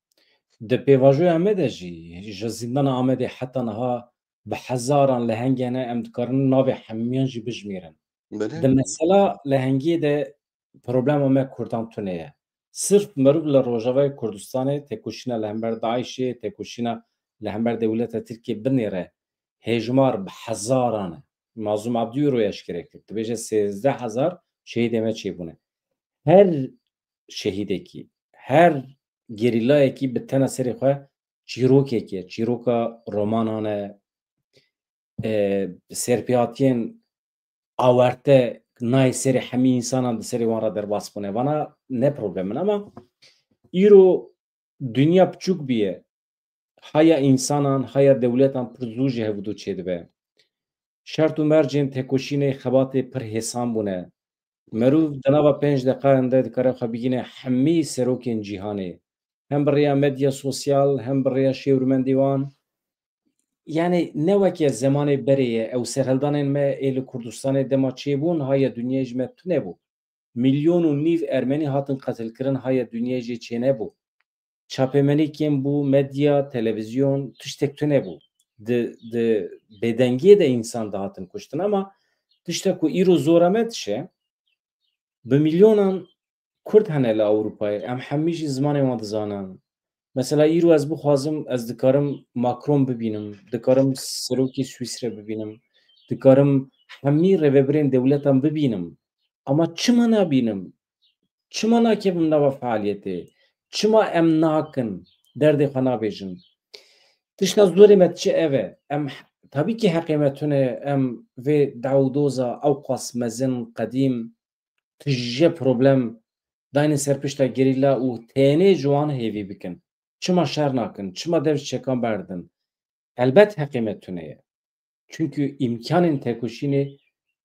Di pêvajoya me de jî, ji zîndana Amedê heta niha bi hezaran leheng hene, em dikarin navê hemiyan jî bijmêrin. Belê. Di mesela lehengiyê de problema me Kurdan tune ye. Sirf meriv li Rojavayê Kurdistanê têkoşîna li hember DAIŞê, têkoşîna li hember dewleta Tirkiyê binêre, hêjmar bi hezaran e. Mazlûm Abdî îro eşkere kir. Dibêje sêzdeh hezar şehîdê me çêbûne. Her şehîdekî, her gerîlayekî bi tena serê xwe çîrokek e. Çîroka romanan e, e, serpêhatiyên awarte nayê serê hemî însanan di serê wan re derbas bûne. Vana ne problem in, ama îro dinya piçûk bûye. Haya însanan, haya dewletan pir zû ji hevdu çêdibe. Şert û mercên têkoşînê xebatê pir hêsan bûne. Meriv di nava pênc deqayan de dikare xwe bigîne hemî serokên cîhanê. Hem bi rêya medya sosyal, hem bi rêya şêwirmendê wan. Yani ne weke zemanê berê ye, ew serhildanên me ê li Kurdistanê dema çêbûn, haya dinyayê ji me tune bû. Milyon û nîv Ermenî hatin qetilkirin, haya dinyayê jê çênebû. Çapemenî kêm bû, medya, televîzyon, tiştek tune bû. Di, di bêdengiyê de însan dihatin kuştin, ama tiştek ku îro zora me dişe, bi milyonan Kurd hene li Ewropayê, em hemî jî zimanê wan dizanin. Mesela îro ez bixwazim, ez dikarim Macron bibînim, dikarim serokê Swîsre bibînim, dikarim hemî rêvebirên dewletan bibînim. Ama çima nabînim? Çima nakevim nava fealiyetê? Çima em nakin? Derdê xwe nabêjin? Tişta zorê me diçe ev e. Em, tabî kî heqê me tune, em vê dewdoza ewqas mezin, qedîm, tije problem dayne ser pişta gerîla û tenê ji wan hêvî bikin. Çima şer nakin? Çima dev ji çekan berdin? Elbet heqê me tune ye. Çunkî îmkanên tekoşînê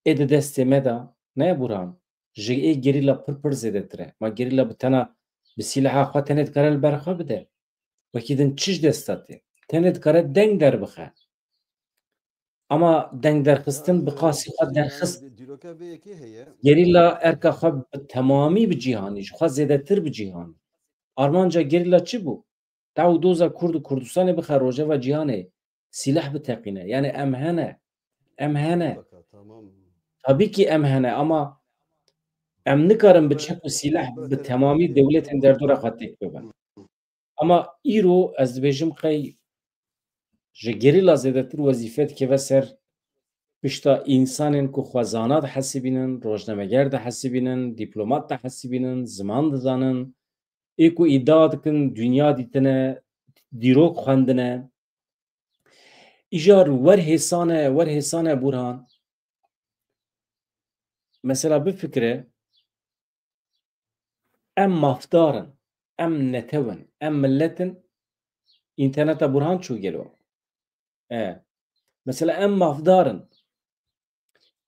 ê di destê me de ne ye Burhan. Ji ê gerîla pir pir zêdetir e. Ma gerîla bi tena bi sîlaha xwe tenê dikare li ber xwe bide. Wekî din çi ji dest de tê? Tenê dikare deng derbixe. Ama deng derxistin bi qasî xwe derxist. Gerîla erka xwe bi temamî bi cîhanî, ji xwe zêdetir bi cîhanî. Armanca gerîla çi bû? Dew doza Kurd û Kurdistanê bixe rojeva cîhanê, sîleh biteqîne. Yani em hene. Em hene. Tabî kî em hene ama em nikarin bi çek û sîleh bi temamî dewletên derdora xwe têk bibin. Ama îro ez dibêjim qey ji gerîla zêdetir wezîfe dikeve ser pişta însanên ku xwe zana dihesibînin, rojnameger dihesibînin, dîplomat dihesibînin, ziman dizanin, ê ku îdia dikin, dinya dîtine, dîrok xwendine. Îcar wer hêsan e, wer hêsan e Burhan. Mesela bifikire, em mafdar in, em netew in, em millet in, înterneta Burhan çû gelo. E, mesela em mafdar in.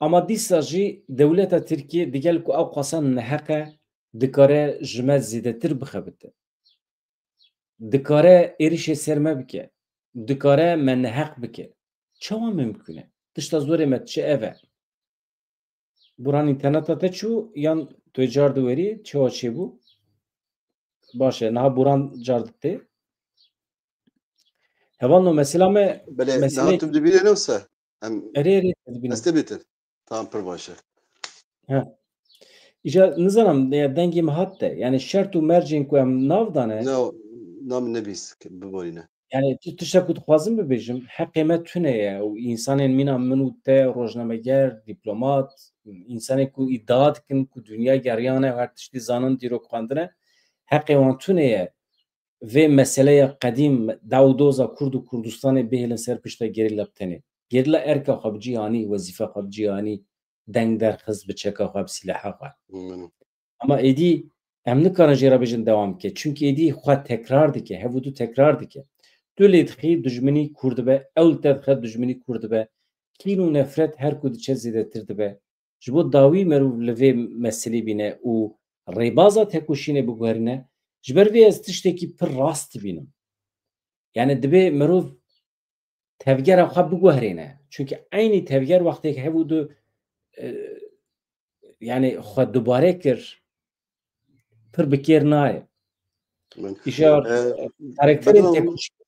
Ama dîsa jî dewleta Tirkiyê digel ku ew qasa neheq e, dikare ji me zêdetir bixebite. Dikare êrişê ser me bike. Dikare me neheq bike. Çawa mimkûn e? Tişta zorê me çi ev e? Buran înterneta te çû yan tu car diwerî? Çawa çêbû? Baş e, niha Buran car dikte. Hevalno, mesela me, belê, meselê niha tu dibîne ne wisa? Em, erê, erê, dibînim. Ez te bîtir. Tamam, pir baş e. He. Îcar nizanim, ya dengê me hat te. Yani şert û mercên ku em nav dane. Ne, na min nebîst biborîne. Yani tu tişta ku dixwazim bibêjim, heqê me tune ye û însanên mîna min û te, rojnameger, dîplomat, însanên ku îdia dikin ku dinya geriyane û her tiştî zanin, dîrok xwendine, heqê wan tune ye vê meseleya qedîm, dewdoza Kurd û Kurdistanê bihêlin ser pişta gerîla bi tenê. Gerîla erka xwe bi cî anî, wezîfa xwe bi cî anî, deng derxist bi çeka xwe, bi sîleha xwe. Ama êdî Em nikarin jê re bêjin dewam bike. Çunkî êdî xwe tekrar dike, hev û du tekrar dike. Tu lê dixî dijminî kûr dibe, ew li te dixe dijminî kûr dibe. Kîn û nefret her ku diçe zêdetir dibe. Ji bo dawî merov li vê meselê bîne û rêbaza tekoşînê biguherîne, ji ber vê ez tiştekî pir rast dibînim. Yani dibê merov tevgera xwe biguherîne. Çunkî eynî tevger wextê hev û du, e, yani xwe dubare kir, pir bi kêr nayê. Îşar, e, karakterên tekoşînê.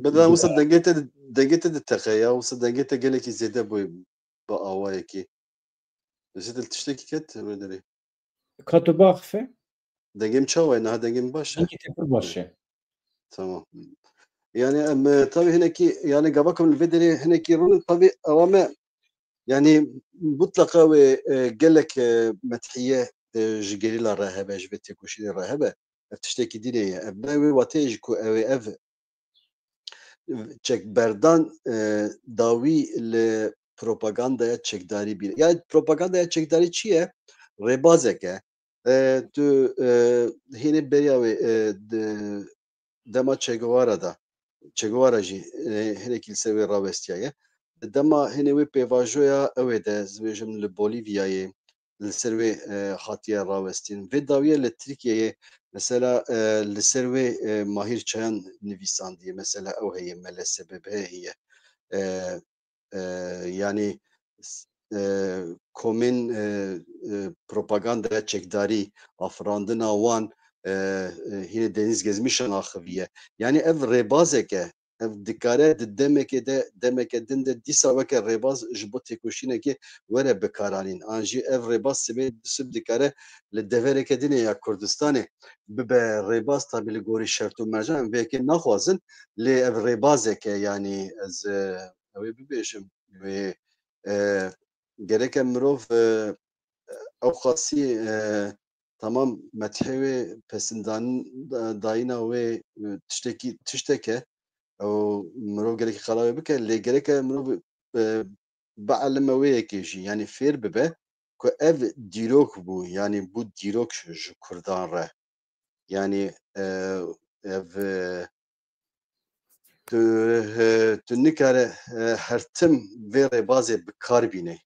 Beda wisa dengê te, dengê te diteqe ya, wisa dengê te gelekî zêde bûye bi awayekî. Dizî dil tiştekî ket wê derê. Ka tu biaxife? Dengê min çawa ye? Niha dengê min baş e? Dengê te pir baş e. Tamam. Yani em, e, tabii hinekî, yani gava ku em li vê derê hinekî rûnin, tabii ewa me, yani mutlaqa wê, e, gelek, e, methiye, e, ji gerîla re hebe, ji vê têkoşînê re hebe. Ev tiştekî dînê ye. Ev ne wê wateyê ji ku ew ê ev çekberdan, e, dawî li propagandaya çekdarî bîne. Ya propagandaya çekdarî çi ye? Rêbazek e. E, tu, e, hênê beriya wê, e, di, dema Che Guevara da, Che Guevara jî, e, hinekî li ser wê rawestiyaye. Di dema hinê wê pêvajoya ew ê de, ez dibêjim li Bolîvyayê, li ser wê, e, hatiye rawestîn. Vê dawiye li Tirkiyeyê, mesela, e, li ser wê, e, Mahîr Çayan nivîsandiye. Mesela ew heye, M L S B B heye. E, e, yani, s-, e, komên, e, e, propagandaya çekdarî, afirandina wan, e, e, hînê Deniz Gezmişan axiviye. Yani ev rêbazek e. Ev dikare di demekê de, demeke din de dîsa weke rêbaz ji bo têkoşînekê were bikaranîn. An jî ev rêbaz sibê sib dikare li devereke din ê ya Kurdistanê bibe rêbaz, tabî li gorî şert û mercan em vê yekê naxwazin, lê ev rêbazek e, yanî ez, e, ew ê bibêjim, wê, e, gereke mirov, e, ew qasî, e, tamam, methê wê, pesindan, da-, dayîna wê, e, tiştekî, tiştek e. Ew mirov gelekî qala wê bike, lê gereke mirov, e, bielime wê yekê jî, yanî fêr bibe ku ev dîrok bû, yanî bû dîrok ji, ji Kurdan re. Yanî, e, ev, e, tu, e, tu nikare, e, her tim vê rêbazê bi kar bîne.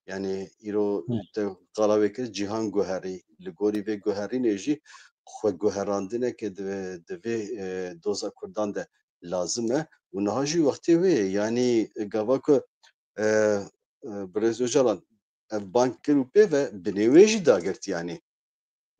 Yanî îro Hı. te qala wê kir, cîhan guherî. Li gorî vê guherînê jî xwe guherandineke di, di vê, e, doza Kurdan de lazim e. Û niha jî wextê wê ye. Yanî gava ku, e, e, Birêz Ocalan ev bang kir û pê ve binê wê jî dagirt yanî.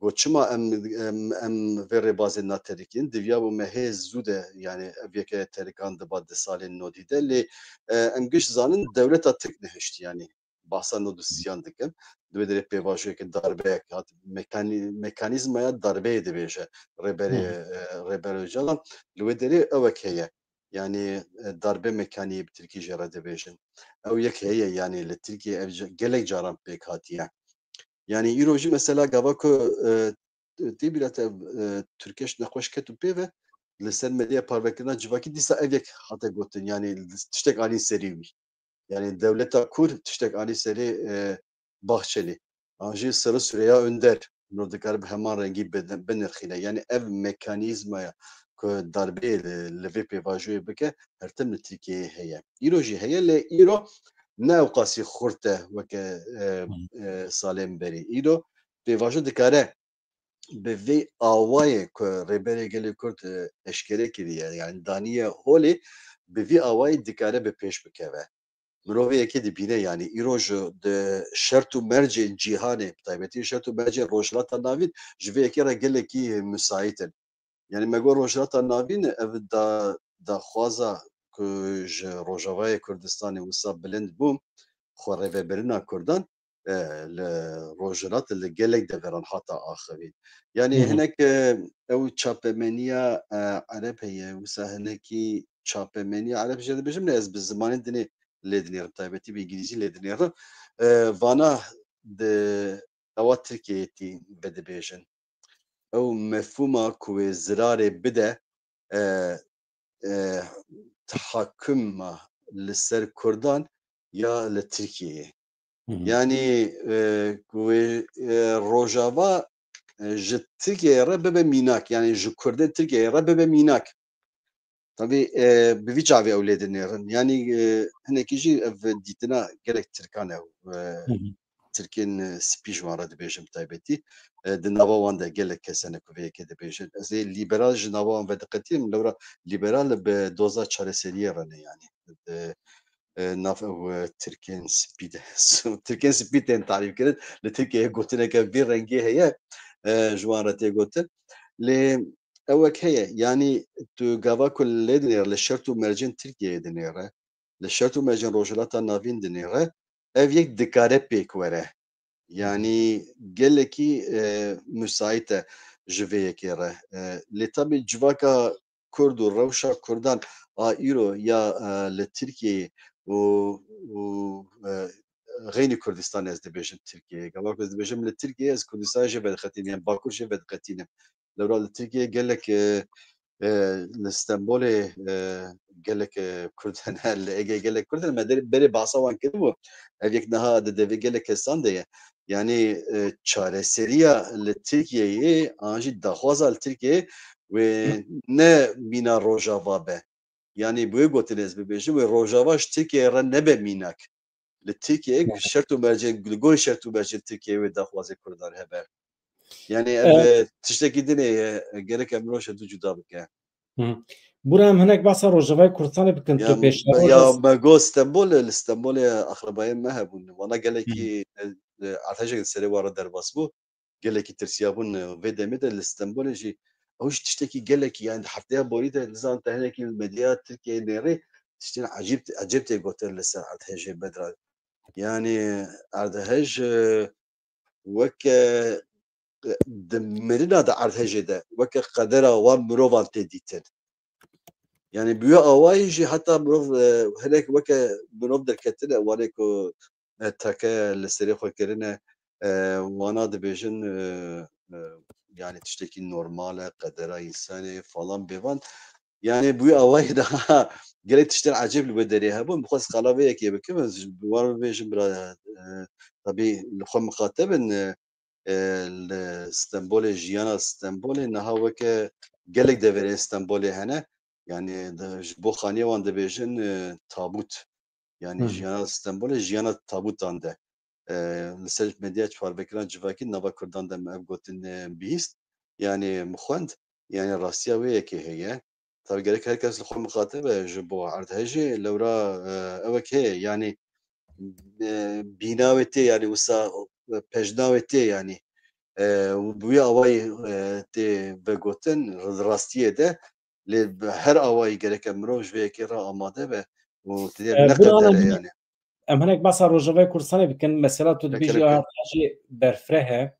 Got, çima em, em, em vê rêbazê naterikînin? Diviyabû me hê zû de, yani ev yeke terikandiba di salên nodî de, lê, e, em giş zanin dewleta Tirk nehişt, yani bahsa nod û sîyan dikim. Di wê derê pêvajoyeke darbeyek hat, mekanî-, mekanîzmaya darbeyê dibêje Rêberê, Hı hı. e, Rêber Ocalan. Li wê derê ewek heye. Yani, e, darbe mekanî bi Tirkî jê re dibêjin. Ew yek heye, yani li Tirkiye ev ca-, gelek caran pêk hatiye. Yani îro jî mesela gava ku, e, tê bîra te, e, Türkeş nexweş ket û pê ve, li ser medyaya parvekirina civakî dîsa ev yek hate gotin, yani tiştek anî serî wî. Yani dewleta Kur tiştek anî serê, e, Bahçelî. An jî Sırrı Süreyya Önder, mirov dikare bi heman rengî bi-, binirxîne. Yani ev mekanîzmaya ku darbeyê li, li vê pêvajoyê bike, her tim li Tirkiyeyê heye. Îro jî heye, lê îro ne ewqasî xurt e weke, e, Hı. e, salên berî. Îro pêvajo dikare bi vê awayê ku Rêberê Gelê Kurd, e, eşkere kiriye, yani daniye holê, bi vî awayî dikare bi pêş bikeve. Mirovê yekê dibîne, yani îro ji di şert û mercên cîhanê, bi taybetî şert û mercên Rojhilata Navîn ji vê yekê re gelekî müsait in. Yani me got Rojhilata Navîn ev da, daxwaza ku ji Rojavayê Kurdistanê wisa bilind bû, xwe rêvebirina Kurdan, e, li Rojhilat li gelek deveran hata axivîn. Yani Hı hı. hinek, e, ew çapemeniya, e, Ereb heye, wisa hinekî çapemeniya Ereb jê dibêjim, ne ez bi zimanê dinê lê dinêrim, taybetî bi îngilîzî lê dinêrim. E, vana di ewa Tirkiyeyê tî vedibêjin. Ew mefhûma ku wê zirarê bide, e, e, tehakkuma li ser Kurdan ya li Tirkiyeyê. Hı hı. Yani, e, ku wê, e, Rojava e, ji Tirkiyeyê re bibe mînak, yanî ji Kurdên Tirkiyeyê re bibe mînak. Tabî, e, bi vî çavê ew lê dinêrin. Yanî, e, hinekî jî ev dîtina gelek Tirkan e. E, Hı hı. Tirkên, e, spî ji wan re dibêjin bi taybetî. E, di nava wan de gelek kes hene ku vê yekê dibêjin. Ez ê lîberal ji nava wan vediqetînim, lewra lîberal bi doza çareseriyê re ne yanî. E, e, nav ew, e, Tirkên spî de, Tirkên spî tên tarîf kirin. Li Tirkiyeyê gotineke vî rengî heye, e, ji wan re tê gotin. Lê ewek heye, yanî tu gava ku lê dinêre, li şert û mercên Tirkiyeyê dinêre, li şert û mercên Rojhilata Navîn dinêre, ev yek dikare pêk were. Yanî gelekî, e, müsait e ji vê yekê re. E, lê tabî civaka Kurd û rewşa Kurdan a îro ya, e, li Tirkiyeyê û, û, e, xeynî Kurdistanê ez dibêjim Tirkiyeyê. Gava ku ez dibêjim li Tirkiyeyê ez Kurdistanê jê vediqetînim, yan Bakur jê vediqetînim. Lewra li Tirkiyeyê gelek, e, e, li Stenbolê, e, gelek, e, Kurd hene, li Egeyê gelek Kurd hene. Me der-, berê behsa wan kiribû. Ev yek niha di devê gelek kesan de ye. Yanî, e, çareseriya li Tirkiyeyê, an jî daxwaza li Tirkiyeyê wê ne mîna Rojava be. Yanî bi wê gotinê ez bibêjim, wê Rojava ji Tirkiyeyê re nebe mînak. Li Tirkiyeyê şert û mercên, li gorî şert û mercên Tirkiyeyê wê daxwazê Kurdan hebe. Yanî ev, e, tiştekî din e, gerek em roj du cuda bike. Hı. Bûra em hinek behsa Rojavayê Kurdistanê bikin, tu Ya, pêşeroj ya me got Stenbolê, li Stenbolê axrebayên me hebûn. Wana gelekî, e, e, erdhejek li serê wan re derbas bû. Gelekî tirsiyabûn, e, vê demê de li Stenbolê jî ew jî tiştekî gelekî, yani di hefteya borî de nizanim te hinekî li medya Tirkiyeyê nêrî tiştên ecêb, ecêb tê gotin li ser erdhejê Bedra. Yani erdhej, e, weke, e, di mirina de erdhejê de weke qedera wan mirovan tê dîtin. Yani bi wê awayî jî heta mirov, e, hinek weke mirov derketine, wanê ku, e, teke li serê xwe kirine, e, wana dibêjin, e, e, yani tiştekî normal e, qedera însanê falan bêvan. Yani bi wê awayî daha gelek tiştên ecêb li wê derê hebûn. Bi xwe ez qala vê yekê bikim, ez ji wan bibêjim bira, e, tabî li xwe miqate bin, e, e, li Stenbolê, jiyana Stenbolê niha weke gelek deverên Stenbolê hene. Yani di, ji bo xaniyê wan dibêjin, e, tabût. Yani Hı hı. jiyana Stenbolê jiyana tabûtan de. E, li ser medya çarvekiran civakî nava Kurdan de me ev gotin, e, bihîst. Yani min xwend, yani rastiya wê yekê heye. Tabi gerek her kes li xwe miqate be ji bo erdhejê, lewra, e, ewek heye. Yani, e, bîna wê tê, yani wisa, e, pejna wê tê, yani. E, û bi wî awayî, e, tê vegotin, rastiyê de, lê bi her awayî gereke mirov ji vê yekê re amade be û tê E, neqedere, yani. Em hinek behsa Rojavayê Kurdistanê bikin. Mesela tu dibêjî erdhejê berfireh e.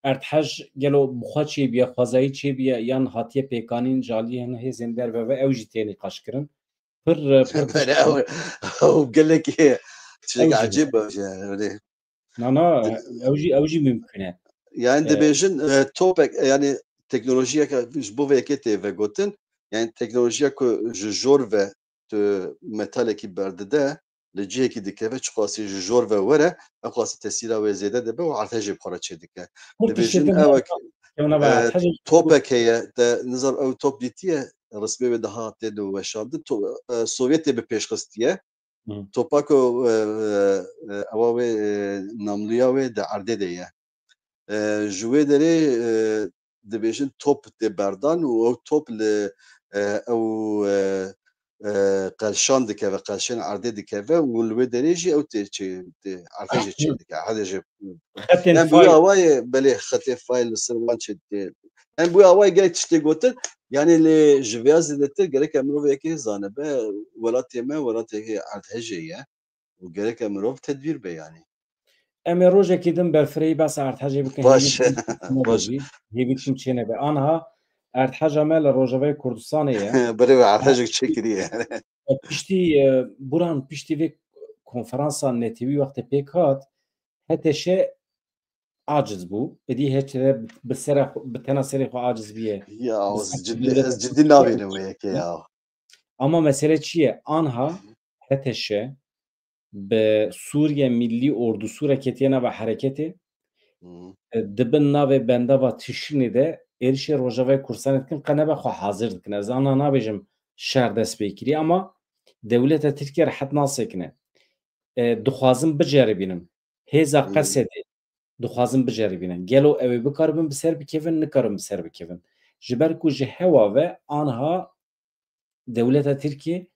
Erdhej gelo bi xwe çêbûye, xwezayî çêbûye yan hatiye pêkanîn ji aliyê hin hêzên derve ve, ew jî tê nîqaşkirin. Pir, pir Belê, ew, ew gelekî tiştek ecêb e, yani. Na, na, ew jî, ew jî mimkun e. Yani dibêjin, e, topek, e, yani teknolojiyeke ji bo vê yekê tê vegotin. Yani teknolojiya ku ji jor ve tu metalekî berdide, li cihekî dikeve, çiqasî ji jor ve were, ew qasî tesîra wê zêde dibe û erdhejê bi xwe re çêdike. Dibêjin ewek, e, topek heye, te nizam ew top dîtiye, rismê wê daha tê de weşandin. To-, e, Sovyetê bi pêş xistiye. Topa ku, e, e, e, ewa wê, e, namliya wê di erdê de ye. E, ji wê derê, e, dibêjin top tê berdan û ew top li, e, ew, e, e, qelşan dikeve, qelşên erdê dikeve û li wê derê jî ew tê çê, tê erdê jê çê dike, erdê jê. Xetên Em bi wî fayl. awayê, belê xetê fayl li ser wan çê tê. Em bi wî awayê gelek tiştê gotin, yani lê ji vêya zêdetir gereke mirov yekê zanibe, welatê me, welatê erdhejê ye. û gereke mirov tedbîr be, yanî. Em ê rojekî din berfirehî behsa erdhejê bikin. Baş, hêvî bikim baş. Çênebe. Hêvî bikim çênebe. Anha erdheja me li Rojavayê Kurdistanê ye. Berê we erdhejek çêkiriye. Piştî, e, Buran, piştî vê konferansa netewî wextê pêk hat, H T Ş aciz bû. Êdî H T Ş bi sera xwe, bi tena serê xwe aciz bûye. Ya, Bi ez ser cidî, dewlet ez cidî nabînim wê yekê ya. Ama mesele çi ye? Anha H T Ş bi Sûriye Millî Ordusu re ketiye nava hereketê. e, di bin navê bendava Tişrînê de êrişê Rojavayê Kurdistanê dikin, qe nebe xwe hazir dikin. Ez ana nabêjim şer dest pê kiriye, ama dewleta Tirkiye rehet nasekine. E, dixwazin biceribînin. Hêza Qesedê dixwazin biceribînin. Gelo ew ê bikaribin bi ser bikevin, nikaribin bi ser bikevin. Ji ber ku ji hewa ve anha dewleta Tirkiyê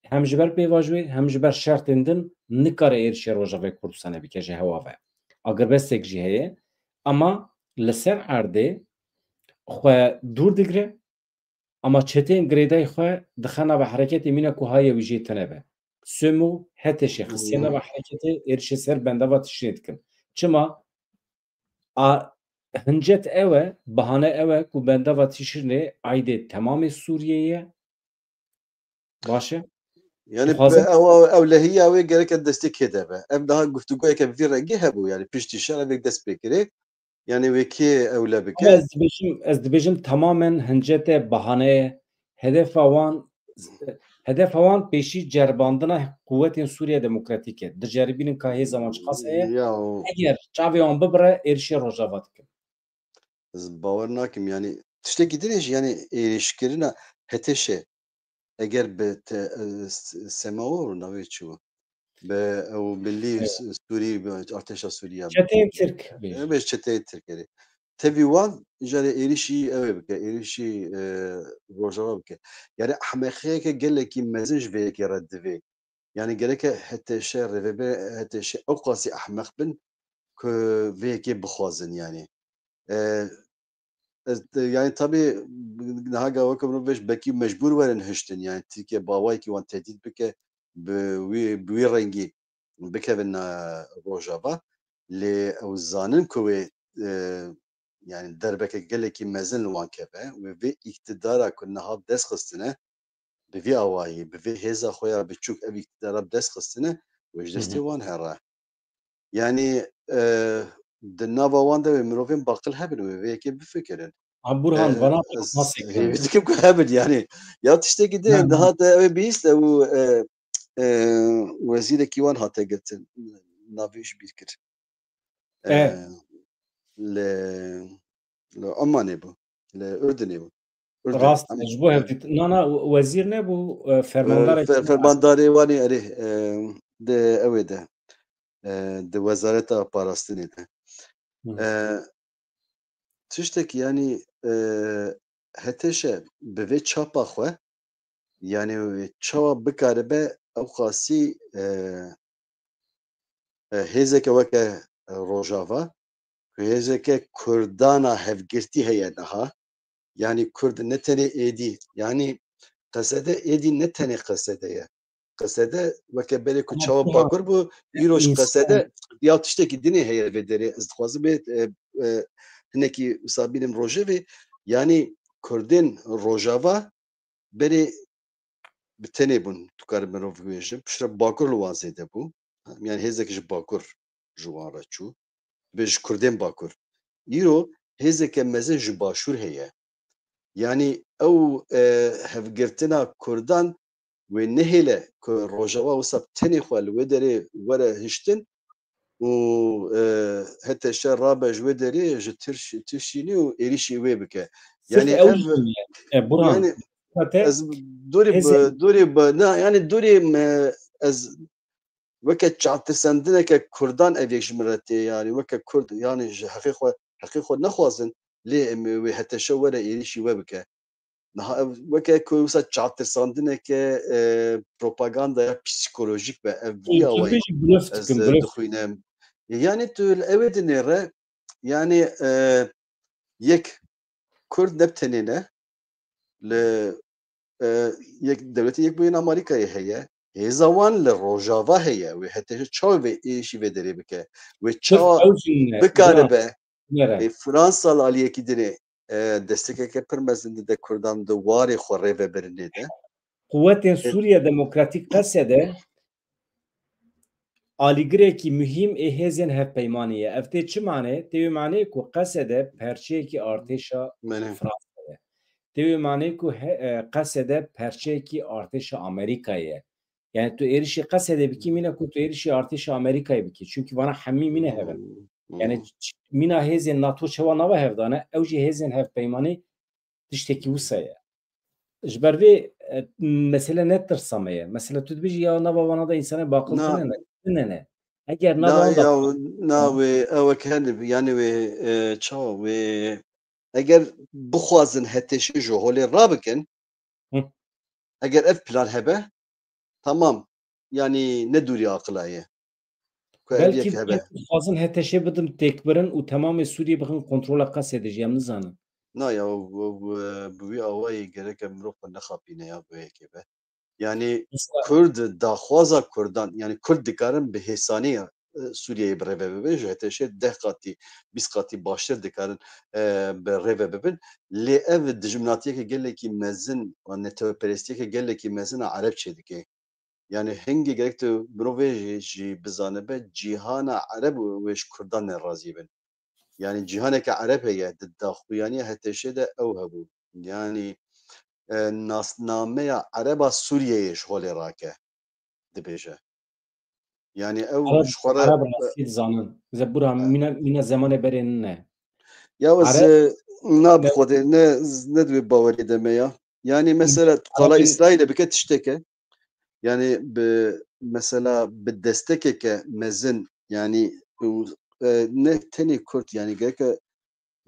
hem ji ber pêvajoyê hem ji ber şertên din nikare êrişê Rojavayê Kurdistanê bike ji hewa ve. Agirbestek jî heye. Ama li ser erdê xwe dûr digire, ama çeteyên girêdayî xwe dixe nava hereketê mîna ku haye wî jê tune be. Somo, H T Ş xistiye nava hereketê, êrişê ser bendava Tişrînê dikin. Çima? A, hincet ew e, bahane ew e ku bendava Tişrînê aîdê temamê Sûriyeyê ye. Baş e? Yani Dixwazin- ew, ew, ew lehiya wê gereke destê kê de be. Ev daha guftûgoyeke vî rengî hebû, yani piştî şer ev yek dest pê kirê. Yani wê kê ewle bike? Ama ez dibêjim, ez dibêjim tamamen hincete bahane ye. Hedefa wan, hedefa wan pêşî ceribandina quwetên Sûriye Demokratîk e. Diceribînin ka hêza wan çiqas heye. Ya o- Eger çavê wan bibire, êrişê Rojava dikin. Ez bawer nakim, yani tiştekî din jî, yani êrişkirina H T Ş, eger bi te, e, s-, S M O navê çi bû? Bi ew milî Evet. s-, Sûrî, bi artêşa Sûriya. Çeteyên Tirk bêjin. Evet, çeteyên Tirk, erê. Tevî wan jare êrişî ew ê bike, êrişî, e, Rojava bike. Yani ehmeqiyeke gelekî mezin ji vê yekê re divê. Yani gereke H T Ş, rêvebirê H T Ş ew qasî ehmeq bin ku vê yekê bixwazin yani. E, ez, yani tabî niha ga weke mirov bêj belkî mecbûr werin hiştin, yani Tirkiye bi awayekî wan tehdît bike, bi wî, bi wî rengî bikevin na Rojava. Lê ew zanin ku wê, e, yani derbeke gelekî mezin li wan keve. Wê vê îktidara ku niha bi dest xistine, bi vî awayî, bi vê hêza xwe ya biçûk ev îktidara bi dest xistine, wê ji destê Hı hı. wan here. Yani, e, di nava wan de wê mirovên baqil hebin, wê vê yekê bifikirin. Ha, Burhan, E, vana ez nasekine. Hêvî dikim ku hebin yani. Ya tiştekî din Ne, ne. daha te ew ê bihîst, ew, e, e, wezîrekî wan hate girtin. Navê ji bîr kir. E. E, li, li Omanê bû. Li Urdunê bû. Urdun, Rast, em- ji bo hevdît-, na, na, wezîr nebû, e, E, fermandarek fe-, fermandarê wan ê, erê, e, di ew ê de. E, di wezareta parastinê de. Hı. E, tiştek yani, e, H T Ş bi vê çapa xwe, yani çawa bikaribe ew qasî, e, e, hêzeke weke Rojava, ku hêzeke Kurdana hevgirtî heye niha. Yani Kurd ne tenê êdî, yani Qesede êdî ne tenê Qesede ye. Qesede weke berê ku Ama çawa Burhan, Bakur bû, îro ji însan- Qesede ya tiştekî dinê heye vê derê. Ez dixwazim bê, e, e, hinekî wisa bînim rojevê. Yani Kurdên Rojava berê bi tenê bûn, tu karî mirov bibêje. Piştre Bakur li wan zêde bû. Yani hêzek ji Bakur ji wan re çû. Bê ji Kurdên Bakur. Îro hêzeke mezin ji Başûr heye. Yani ew, e, hevgirtina Kurdan wê nehêle ku Rojava wisa bi tenê xwe li wê derê were hiştin û, e, H T Ş rabe ji wê derê ji Tirş-, Tirşînê û êrîşî wê bike. Sirf Yani ew ev, jî ye. E, Burhan, yani te ez dorê hêzê bi, dorê bi, na, yani dorê me, ez weke çatirandineke Kurdan ev yek ji min re tê, yani weke Kurd, yani ji heqê xwe, heqê xwe nexwazin, lê em wê H T Ş were êrîşî we bike. Niha ev weke ku wisa çatirandineke, e, propaganda ya psîkolojîk be, ev vî Ê, awayî tu bêjî blöf ez, dikin, e, blöf. dixwînim. Yani tu li ew ê dinê re, yani, e, yek Kurd ne bi tenê ne, li, e, yek, Dewletê Yekbûyî yên Amerîkayê heye. Hêza wan li Rojava heye. Wê H T Ş çawa vê êşî vê derê bike? Wê Sirf çawa ew jî ne, bikaribe? Nere. Ê, Fransa li aliyekî dinê, e, destekeke pir mezin dide Kurdan di warê xwe rêvebirinê de. Quwetên E, Sûriye Demokratîk Qesede alîgirekî muhîm ê hêzên hevpeymanî ye. Ev tê çi mane? Tê wê maneyê ku Qesede perçeyekî artêşa Mene. Fransa ye. Tê wê maneyê ku he-, e, Qesede perçeyekî artêşa Amerîkayê ye. Yani tu êrişî Qesedê bikî, mîna ku tu êrişî artêşa Amerîkayê bikî. Çünkü vana hemî mîne hev in. Yani ç- mîna hêzên NATO çawa nava hevdane, ew jî hêzên hevpeymanî tiştekî wisa ye. Ji ber vê e, mesele ne tirsa me ye. Mesela tu dibêjî ya nava wana da însanê baqil Na. tune ne, tune ne. Eger Na nava wan da ya na wê ew ek hene yani wê e, çawa wê eger bixwazin H T Ş ji holê rabikin, Hı. eger ev plan hebe, tamam, yani ne dûrî aqila ye. Ku ev Belkî yek hebe. Belkî dixwazin H T Ş'ê bidin têkbirin û temamê Sûriyê bixin kontrola Qesedê jî, em nizanin. Na ya, ew, ew, ew, bi wî awayî gereke mirov xwe nexapîne ya bi yekê be. Yani Mesela Kurd, daxwaza Kurdan, yani Kurd dikarin bi hêsanî e, Sûriyeyê bi rêve bibin, ji H T Ş'ê deh qatî, bîst qatî baştir dikarin e, bi rêve bibin. Lê ev dijminatiyeke gelekî mezin, netewperestiyeke gelekî mezin a Ereb çêdike. Yani hingê gerek tu mirovê jî, jî bizanibe, cîhana Ereb wê ji Kurdan nerazî bin. Yani cîhaneke Ereb heye, di daxuyaniya H T Ş'ê de ew hebû. Yani e, nasnameya Ereba Sûriyeyê ji holê rake, dibêje. Yani ew Ereb, ji xwe re Ereb rastî dizanin. Zebûra E. mîna, mîna zemanê berê nine. Ya ez Ereb e, na bi Xwedê ne, ne di wê bawerê de me ya. Yani mesela tu qala Ereb Îsraîlê bike tişteke. Yani bi mesela bi destekeke mezin yani û, e, ne tenê Kurd yani gereke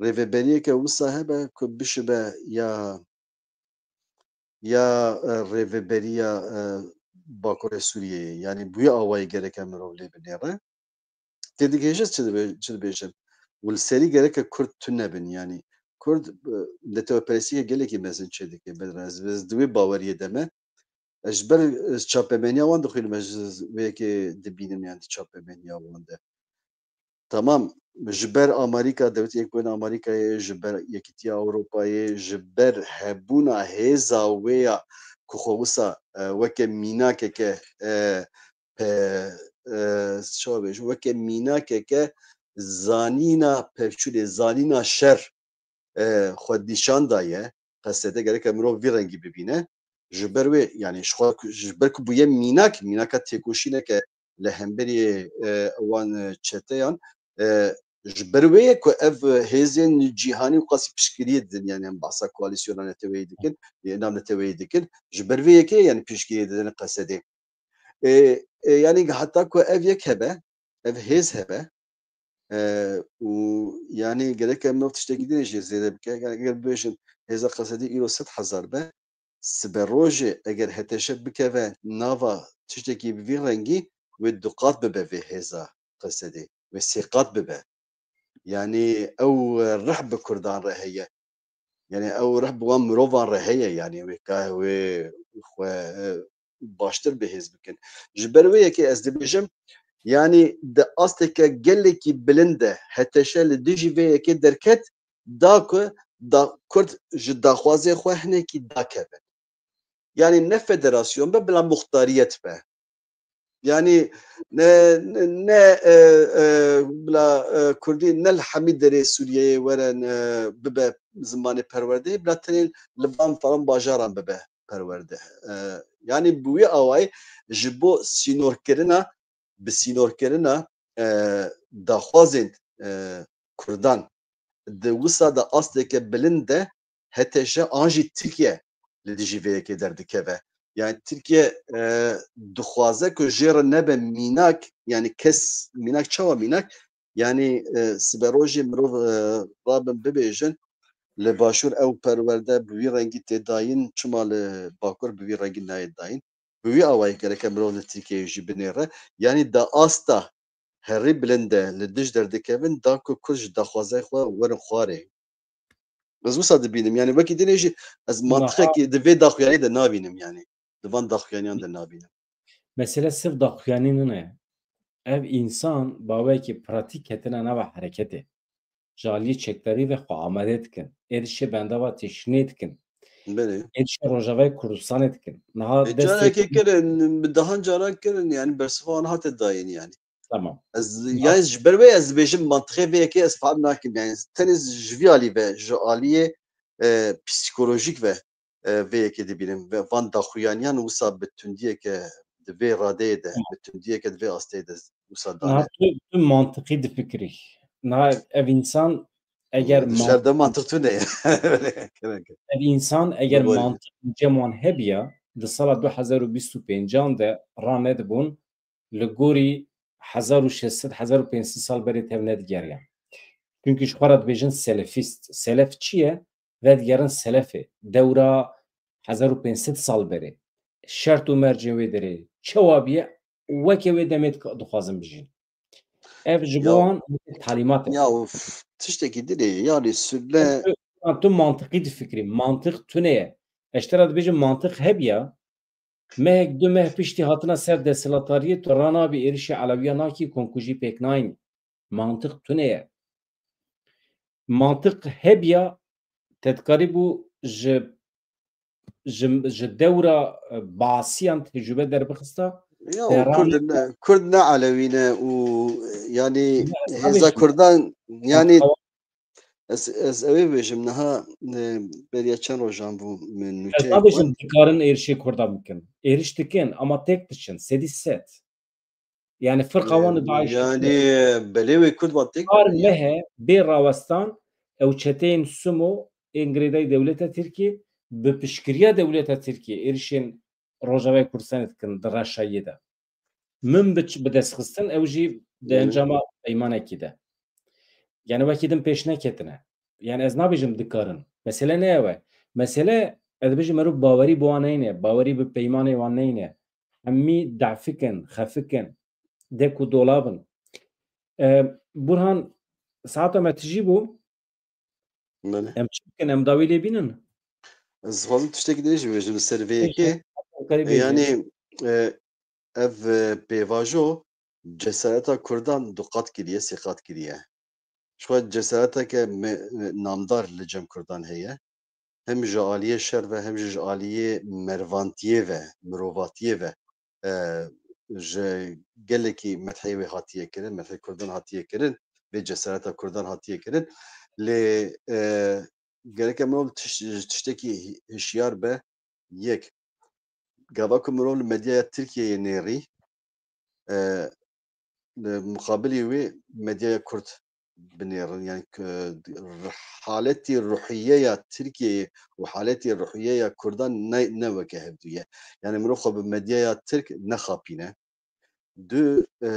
rêveberiyeke wisa hebe ku bişibe ya ya e, rêveberiya e, Bakurê Sûriyeyê. Yani bi wî awayî gereke mirov lê binêre. Tê digihêje çi dibe-, çi dibêjin? Û li serî gereke Kurd tune bin. Yani Kurd e, netewperestiyeke gelekî mezin çêdike. Bedra ez, ez di wê baweriyê de me. Ez ji ber e, çapemeniya wan dixwînim, ez ji vê yekê dibînim yani di çapemeniya wan de. Tamam, ji ber Amerîka, Dewletê Yekbûyî Amerîkayê, ji ber Yekîtiya Ewropayê, ji ber hebûna hêza wê ya ku xwe wisa e, weke mînakeke e, pe, e, çawa bêjim, weke mînakeke zanîna pevçûnê, zanîna şer e, xwe nîşan daye. Qesede gereke mirov vî rengî bibîne. Ji ber wê, yani ji xwe, ji ber ku bûye mînak, mînaka têkoşîneke li hemberî e, wan e, çeteyan, e, ji ber wê ye ku ev hêzên cîhanî û qasî piştgiriyê didin, yani em behsa koalîsyona neteweyî dikin, e, nav neteweyî dikin. Ji ber vê yekê yani piştgiriyê didin Qesedê. E, e, yani heta ku ev yek hebe, ev hêz hebe, e, û yani gereke mirov tiştekî din jî zêde bike. Yani eger bibêjin hêza Qesedê îro sed hezar be, siberojê eger H T Ş bikeve nava tiştekî bi vî rengî, wê du qat bibe vê hêza Qesedê, wê sê qat bibe. Yani ew rih bi Kurdan re heye. Yani ew rih bi wan mirovan re heye, yani wê ka wê xwe e, baştir bi hêz bikin. Ji ber wê yekê ez dibêjim, yani di asteke gelekî bilind de H T Ş li dijî vê yekê derket, da ku da Kurd ji daxwazê xwe hinekî dakevin. Yani ne federasyon be, bila muxtariyet be. Yani ne, ne, ne e, e, bila e, Kurdî ne li hemî derê Sûriyeyê were e, bibe zimanê perwerdeyê, bila tenê li van falan bajaran bibe perwerde. E, yani bi wî awayî ji bo sînorkirina, bi sînorkirina e, daxwazên e, Kurdan di wisa de asteke bilind de H T Ş an jî Tirkiye li dijî vê yekê derdikeve. Yani Tirkiye e, dixwaze ku jê re nebe mînak, yani kes mînak, çawa mînak? Yani e, siberojê mirov e, rabin bibêjin li Başûr ew perwerde bi wî rengî tê dayîn, çima li Bakur bi wî rengî nayê dayîn? Bi wî awayî gereke mirov li Tirkiyeyê jî binêre. Yani da asta herî bilind e li dij derdikevin, da ku Kurd ji daxwazayê xwe werin xwarê. Ez wisa dibînim. Yani wekî dinê jî ez Niha mantiqekî di vê daxuyaniyê de nabînim yani. Di van daxuyaniyan de nabînim. Mesele sirf daxuyanî nine. Ev însan baweyekî pratîk ketine nava hereketê. Ji aliyê çekdarî ve xwe amade dikin. Êrişê bendava Tişrînê dikin. Belê. Êrişê Rojavayê Kurdistanê dikin. Niha E, destê carekê kirin, bi dehan caran kirin, yani bersiva wan hate dayîn yani. Tamam. Ez, yani ji ber wê ez dibêjim mantiqê vê yekê ez fehm nakim. Yani tenê ji vî alî ve, ji aliyê e, psîkolojîk ve e, vê yekê dibînim. Ve van daxuyaniyan wisa bi tundiyeke di vê radeyê de, Tamam. bi tundiyeke di vê asteyê de wisa Niha dane. tu, tu mantiqî difikirî. Niha ev însan eger Dışarıda mantık tune. Ev însan eger mantiq cem wan hebiya, di sala du hezar û bîst û pêncan de ranedibûn, li gorî hezar û şeş sed, hezar û pênc sed sal berê tev nedigeriyan. Çunkî ji xwe re dibêjin selefîst. Selef çi ye? Vedigerin selefê. Dewra hezar û pênc sed sal berê. Şert û mercên wê derê çewa biye, weke wê demê dixwazin bijîn. Ev ji bo wan talîmat e. Ya uf, tiştekî dilê, yani sürle. Tu mantiqî difikrî. Mantiq tune ye. Ez ji te re dibêjim mantiq hebiya. Mehek du meh piştî hatina ser desthilatariyê tu ranabî êrişê Elewiya nakî, komkujî pêk nayîn. Mantiq tune ye. Mantiq hebiya te dikarîbû ji ji, ji dewra e, Basiyan tecrübe derbixista. Ya, Kurd ne, Kurd ne Elewî ne û yani hêza Kurdan yani ez, ez ewê bêjim niha e, beriya çend rojan bû min nûçeyê. Ez nabêjim dikarin êrişê Kurdan bikin. Êriş dikin ama tek diçin. Sedî sed. Yani firqa wan û DAIŞ. Yani belê wê Kurd wan tek. Kar nehe bê rawestan ew çeteyên Sumo ên girêdayî dewleta Tirkiyê bi piştgiriya dewleta Tirkiyê êrişên Rojavayê Kurdistanê dikin di reşayiyê de. Min bi, bi dest xistin ew jî di encama peymanekî de. Yani wekî din pêş neketine. Yani ez nabêjim dikarin. Mesele ne ew e. Mesele ez dibêjim meriv bawerî bi wan neyne. Bawerî bi peymanê wan neyne. Hemî dehfikin, xefikin, dek û dolabin. E, Burhan, saeta me tijî bû. Belê. Em çi bikin? Em dawî lê bînin? Ez dixwazim tiştekî din jî bêjim li ser vê yekê. Yanî e, ev e, pêvajo cesareta Kurdan du qat kiriye, sê qat kiriye. Ji xwe cesareteke me, namdar li cem Kurdan heye. Hem ji aliyê şer ve hem jî ji aliyê mervantiyê ve, mirovatiyê ve e, ji gelekî methê wê hatiye kirin, methê Kurdan hatiye kirin, vê cesareta Kurdan hatiye kirin. Lê e, gereke mirov tiş, tiştekî hişyar be. Yek, gava ku mirov li medyaya Tirkiyeyê nêrî, e, li muqabilî wê medyaya Kurd binêrin. Yani haletî ruhiyeya Tirkiyeyê û haletî ruhiyeya Kurdan ne, ne weke hevdû ye. Yani mirov xwe bi medyaya Tirk nexapîne. Du, e,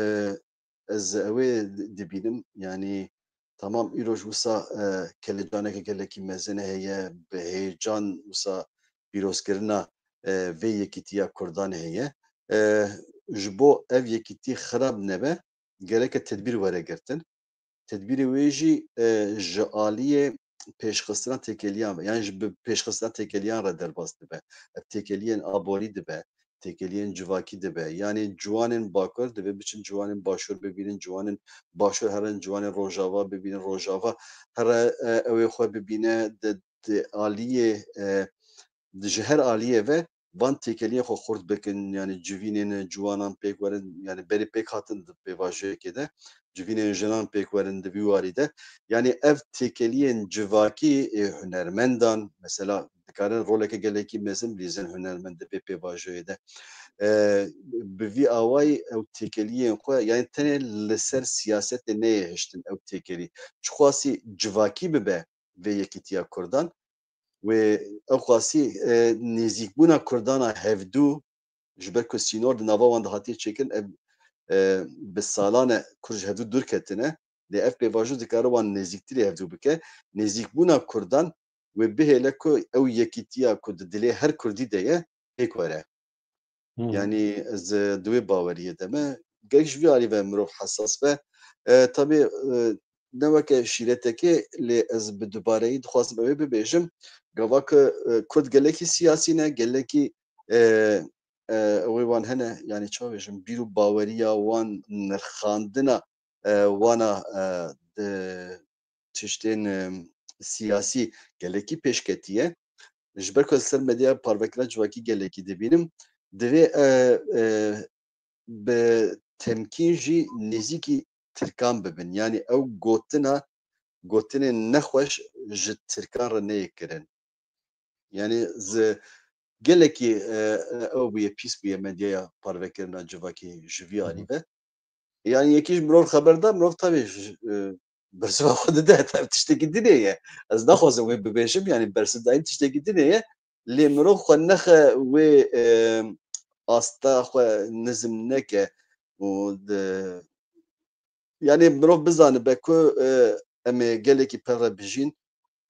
ez ewê dibînim, yani tamam îroj wisa e, kelecaneke gelekî mezin heye, bi heyecan wisa pîrozkirina e, vê yekîtiya Kurdan heye. E, ji bo ev yekîtî xirab nebe, gereke tedbîr were girtin. Tedbîrê wê jî e, ji aliyê pêşxistina têkeliyan ve, yani ji bi pêşxistina têkeliyan re derbas dibe. Ev têkeliyên aborî dibe, têkeliyên civakî dibe. Yani ciwanên bakur divê biçin ciwanên başûr bibînin, ciwanên başûr herin ciwanên rojava bibînin, rojava here e, ew ê xwe bibîne di, di aliyê e, di ji her aliyê ve van têkeliyên xwe xurt bikin, yani civînên ciwanan pêk werin, yani berê pêk hatin di pêvajoyekê de, civînên jinan pêk werin di vî warî de. Yani ev têkeliyên civakî ê hunermendan, mesela dikarin roleke gelekî mezin bilîzin hunermend di vê pêvajoyê de. E, bi vî awayî ew têkeliyên xwe, yani tenê li ser siyasetê neyê hiştin ew têkelî. Çiqasî civakî bibe vê yekîtiya Kurdan, wê ew qasî e, nêzîkbûna Kurdana hevdû, ji ber ku sînor di nava wan de hatiye çêkirin, ev e, bi salan e Kurd ji hevdû dûr ketine. Lê ev pêvajo dikare wan nêzîktirî hevdû bike. Nêzîkbûna Kurdan wê bihêle ku ew yekîtiya ku di dilê her Kurdî de ye pêk were. Hmm. Yani ez e, di wê baweriyê de me. Gerek ji vî alî ve mirov hesas be. E, tabii e, ne weke şîretekê, lê ez bi dubareyî dixwazim ew ê bibêjim. Gava ku e, Kurd gelekî siyasî ne, gelekî e, e, ew ê wan hene, yani çawa bêjim, bîr û baweriya wan, nirxandina e, wana e, di tiştên e, siyasî gelekî pêşketiye. Ji ber ku ez ser medyaya parvekirina civakî gelekî dibînim, divê e, e, bi temkîn jî nêzîkî Tirkan bibin. Yani ew gotina, gotinên nexweş ji Tirkan re neyê kirin. Yani zi gelekî e, ew bûye, pîs bûye medyaya parvekirina civakî ji vî alî ve. Yani yekî ji mirov xeber da, mirov tabii e, bersiva xwe dide, ev tiştekî dinê ye. Ez naxwazim wê bibêjim, yanî bersiv dayîn tiştekî dinê ye. Lê mirov xwe nexe wê, e, asta xwe nizm neke û di, yanî mirov bizanibe ku, e, em ê gelekî pir re bijîn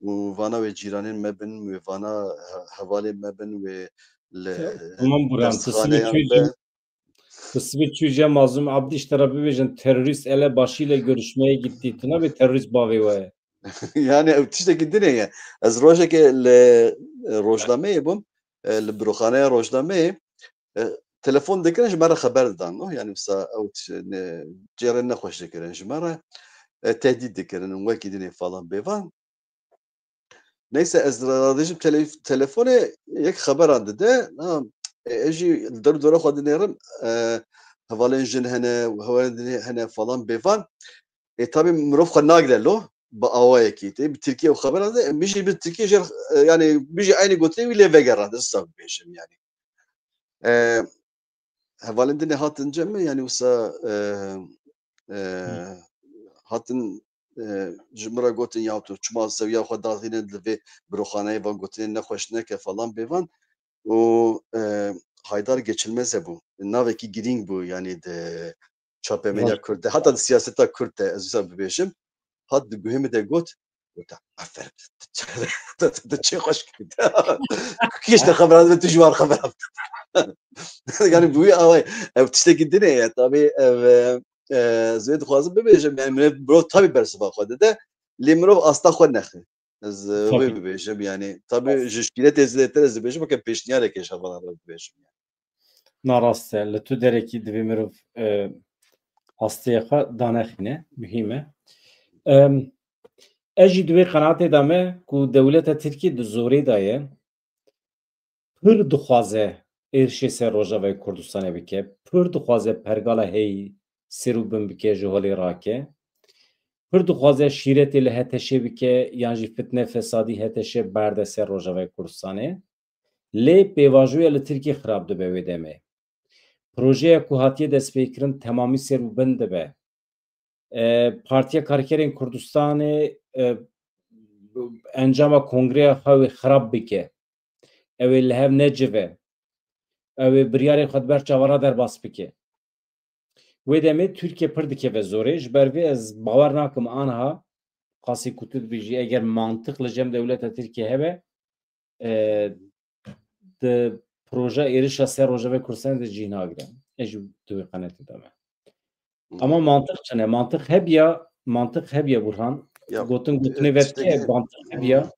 û vana wê cîranên me bin, wê vana he-, hevalên me bin, wê li Tamam Burhan, tu sibê dersxaneyan çûyî be. Cem, tu sibê çûyî Cem Mazlum Abdî ji te re bibêjin, terörist elebaşı ile görüşmeye gitti. Tu nabê terörist bavê we ye. Yani ew tiştekî dinê ye. Ez rojekê li, e, rojnameyê bûm, e, li biroxaneya rojnameyê, e, telefon dikirin, ji me re xeber didan, no? Yani wisa ew tiş-, ne, cêrên nexweş dikirin ji me re, e, tehdît dikirin, wekî dinê falan bêvan. Neyse, ez radijim tele-, telefonê, yek xeberan dide, ha, e, ez jî li der û dora xwe dinêrim, e, hevalên jin hene, hevalên dinê hene falan bêvan. E, tabii mirov xwe nagre lo, bi awayekî tê, bi Tirkiyê û xeberan de, e, min jî bi Tirkiyê jê, e, yani, min jî eynî gotinê wî lê vegerand, ez wisa bibêjim, yani. E, hevalên dinê hatin cem me, yani wisa, e, e, Hı. hatin, e, ji min re gotin, ya tu çima sewiya xwe daxîne li vê biroxaneyê, van gotinên nexweş neke falan bêvan. Û, e, Haydar Geçilmez hebû. Navekî girîng bû, yani di çapemeniya Baş. Kurd de, heta di siyaseta Kurd de, ez wisa bibêjim. Hat di guhê min de got, Gote, "Aferin, tu çê xweş kir." Kî ji te xebera dibe, tu ji wan xebera bide. Yani bi wî awayî, ev tiştekî dinê ye. Tabii ev, e, e, ez wê dixwazim bibêjim, yani mirov, mirov tabii bersiva xwe dide. Lê mirov asta xwe nexe. Ez, e, wê Tabii. bibêjim, yani tabii ji şîretê zêdetir ez dibêjim, weke pêşniyareke ji hevalan re dibêjim. Yani. Na rast e, li tu derekî divê mirov, e, asteyê xwe danexîne, muhîm e. Em, ez jî di wê qenaatê de me ku dewleta Tirkî di zorê de ye. Pir dixwaze êrişê ser Rojavayê Kurdistanê bike, pir dixwaze pergala heyî sêr û bin bike, ji holê rake. Pir dixwaze şîretê li HTŞ'ê bike, yan jî fitne fesadî HTŞ'ê berde ser Rojavayê Kurdistanê. Lê pêvajoya li Tirkiyê xirab dibe wê demê. Projeya ku hatiye destpêkirin temamî sêr û bin dibe. E, Partiya Karkerên Kurdistanê, e, encama kongreya xwe wê xirab bike. Ew ê li hev necive. Ew ê biryarê xwe di ber çavana derbas bike. Wê demê Tirkiye pir dikeve zorê. Ji ber vê ez bawer nakim aniha qasî ku tu dibêjî, eger mantiq li cem dewleta Tirkiye hebe, e, di proje êrişa ser Rojavayê Kurdistanê de cih nagire. Ez jî di wê qenetê de me. Hı. Ama mantiq çi ne? Mantiq hebiya, mantiq hebiya Burhan. Ya, Gotin e, gotinê ve tiştekî dike, mantiq hebiya. Hı.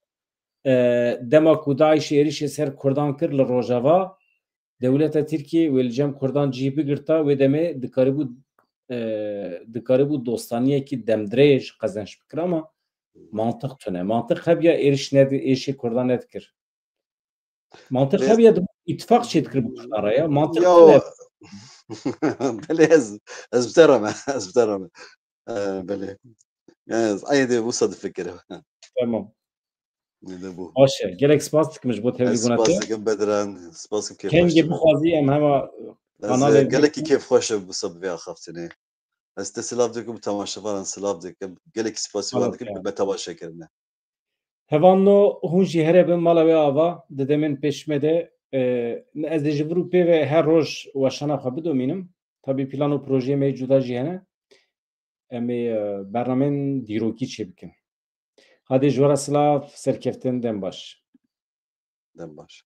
E, dema ku DAIŞ êrişê ser Kurdan kir li Rojava, dewleta Tirkiyê wê li cem Kurdan cih bigirta, wê demê dikaribû, e, dikaribû dostaniyekî demdirêj qezenç bikir, ama mantiq tune. Mantiq hebiya êriş nedi-, êrişê Kurdan nedikir. Mantiq Lê hebiya di îtifaq çêdikir bi Kurdan re ya. Mantiq Ya, tune. Belê ez, ez bi te re me, ez bi te re me. E, belê. Yani ez, ay de wisa difikirim. Tamam. Ne de bu. Baş e. Gelek spas dikim ji bo Ez tevlîbûna spas te. dikim Bedran, spas dikim kêfxweş Kengê dikim. bixwazî em hema Ez, kanalê e, gelekî kêfxweş im wisa bi vê axaftinê. Ez te silav dikim, temaşevanan silav dikim. Gelekî spasivan Spas dikim, ya. bi me temaşe kirine. Hevalno, hûn jî here bin mala wê ava, di demên pêş me de, e, ez dê ji vir û pê ve her roj weşana xwe bidomînim. Tabî plan û projeyê me yê cuda jî hene. Em ê, e, bernamên dîrokî çêbikin. Hadê ji we re silav, serkeftin, dem baş. Dem baş.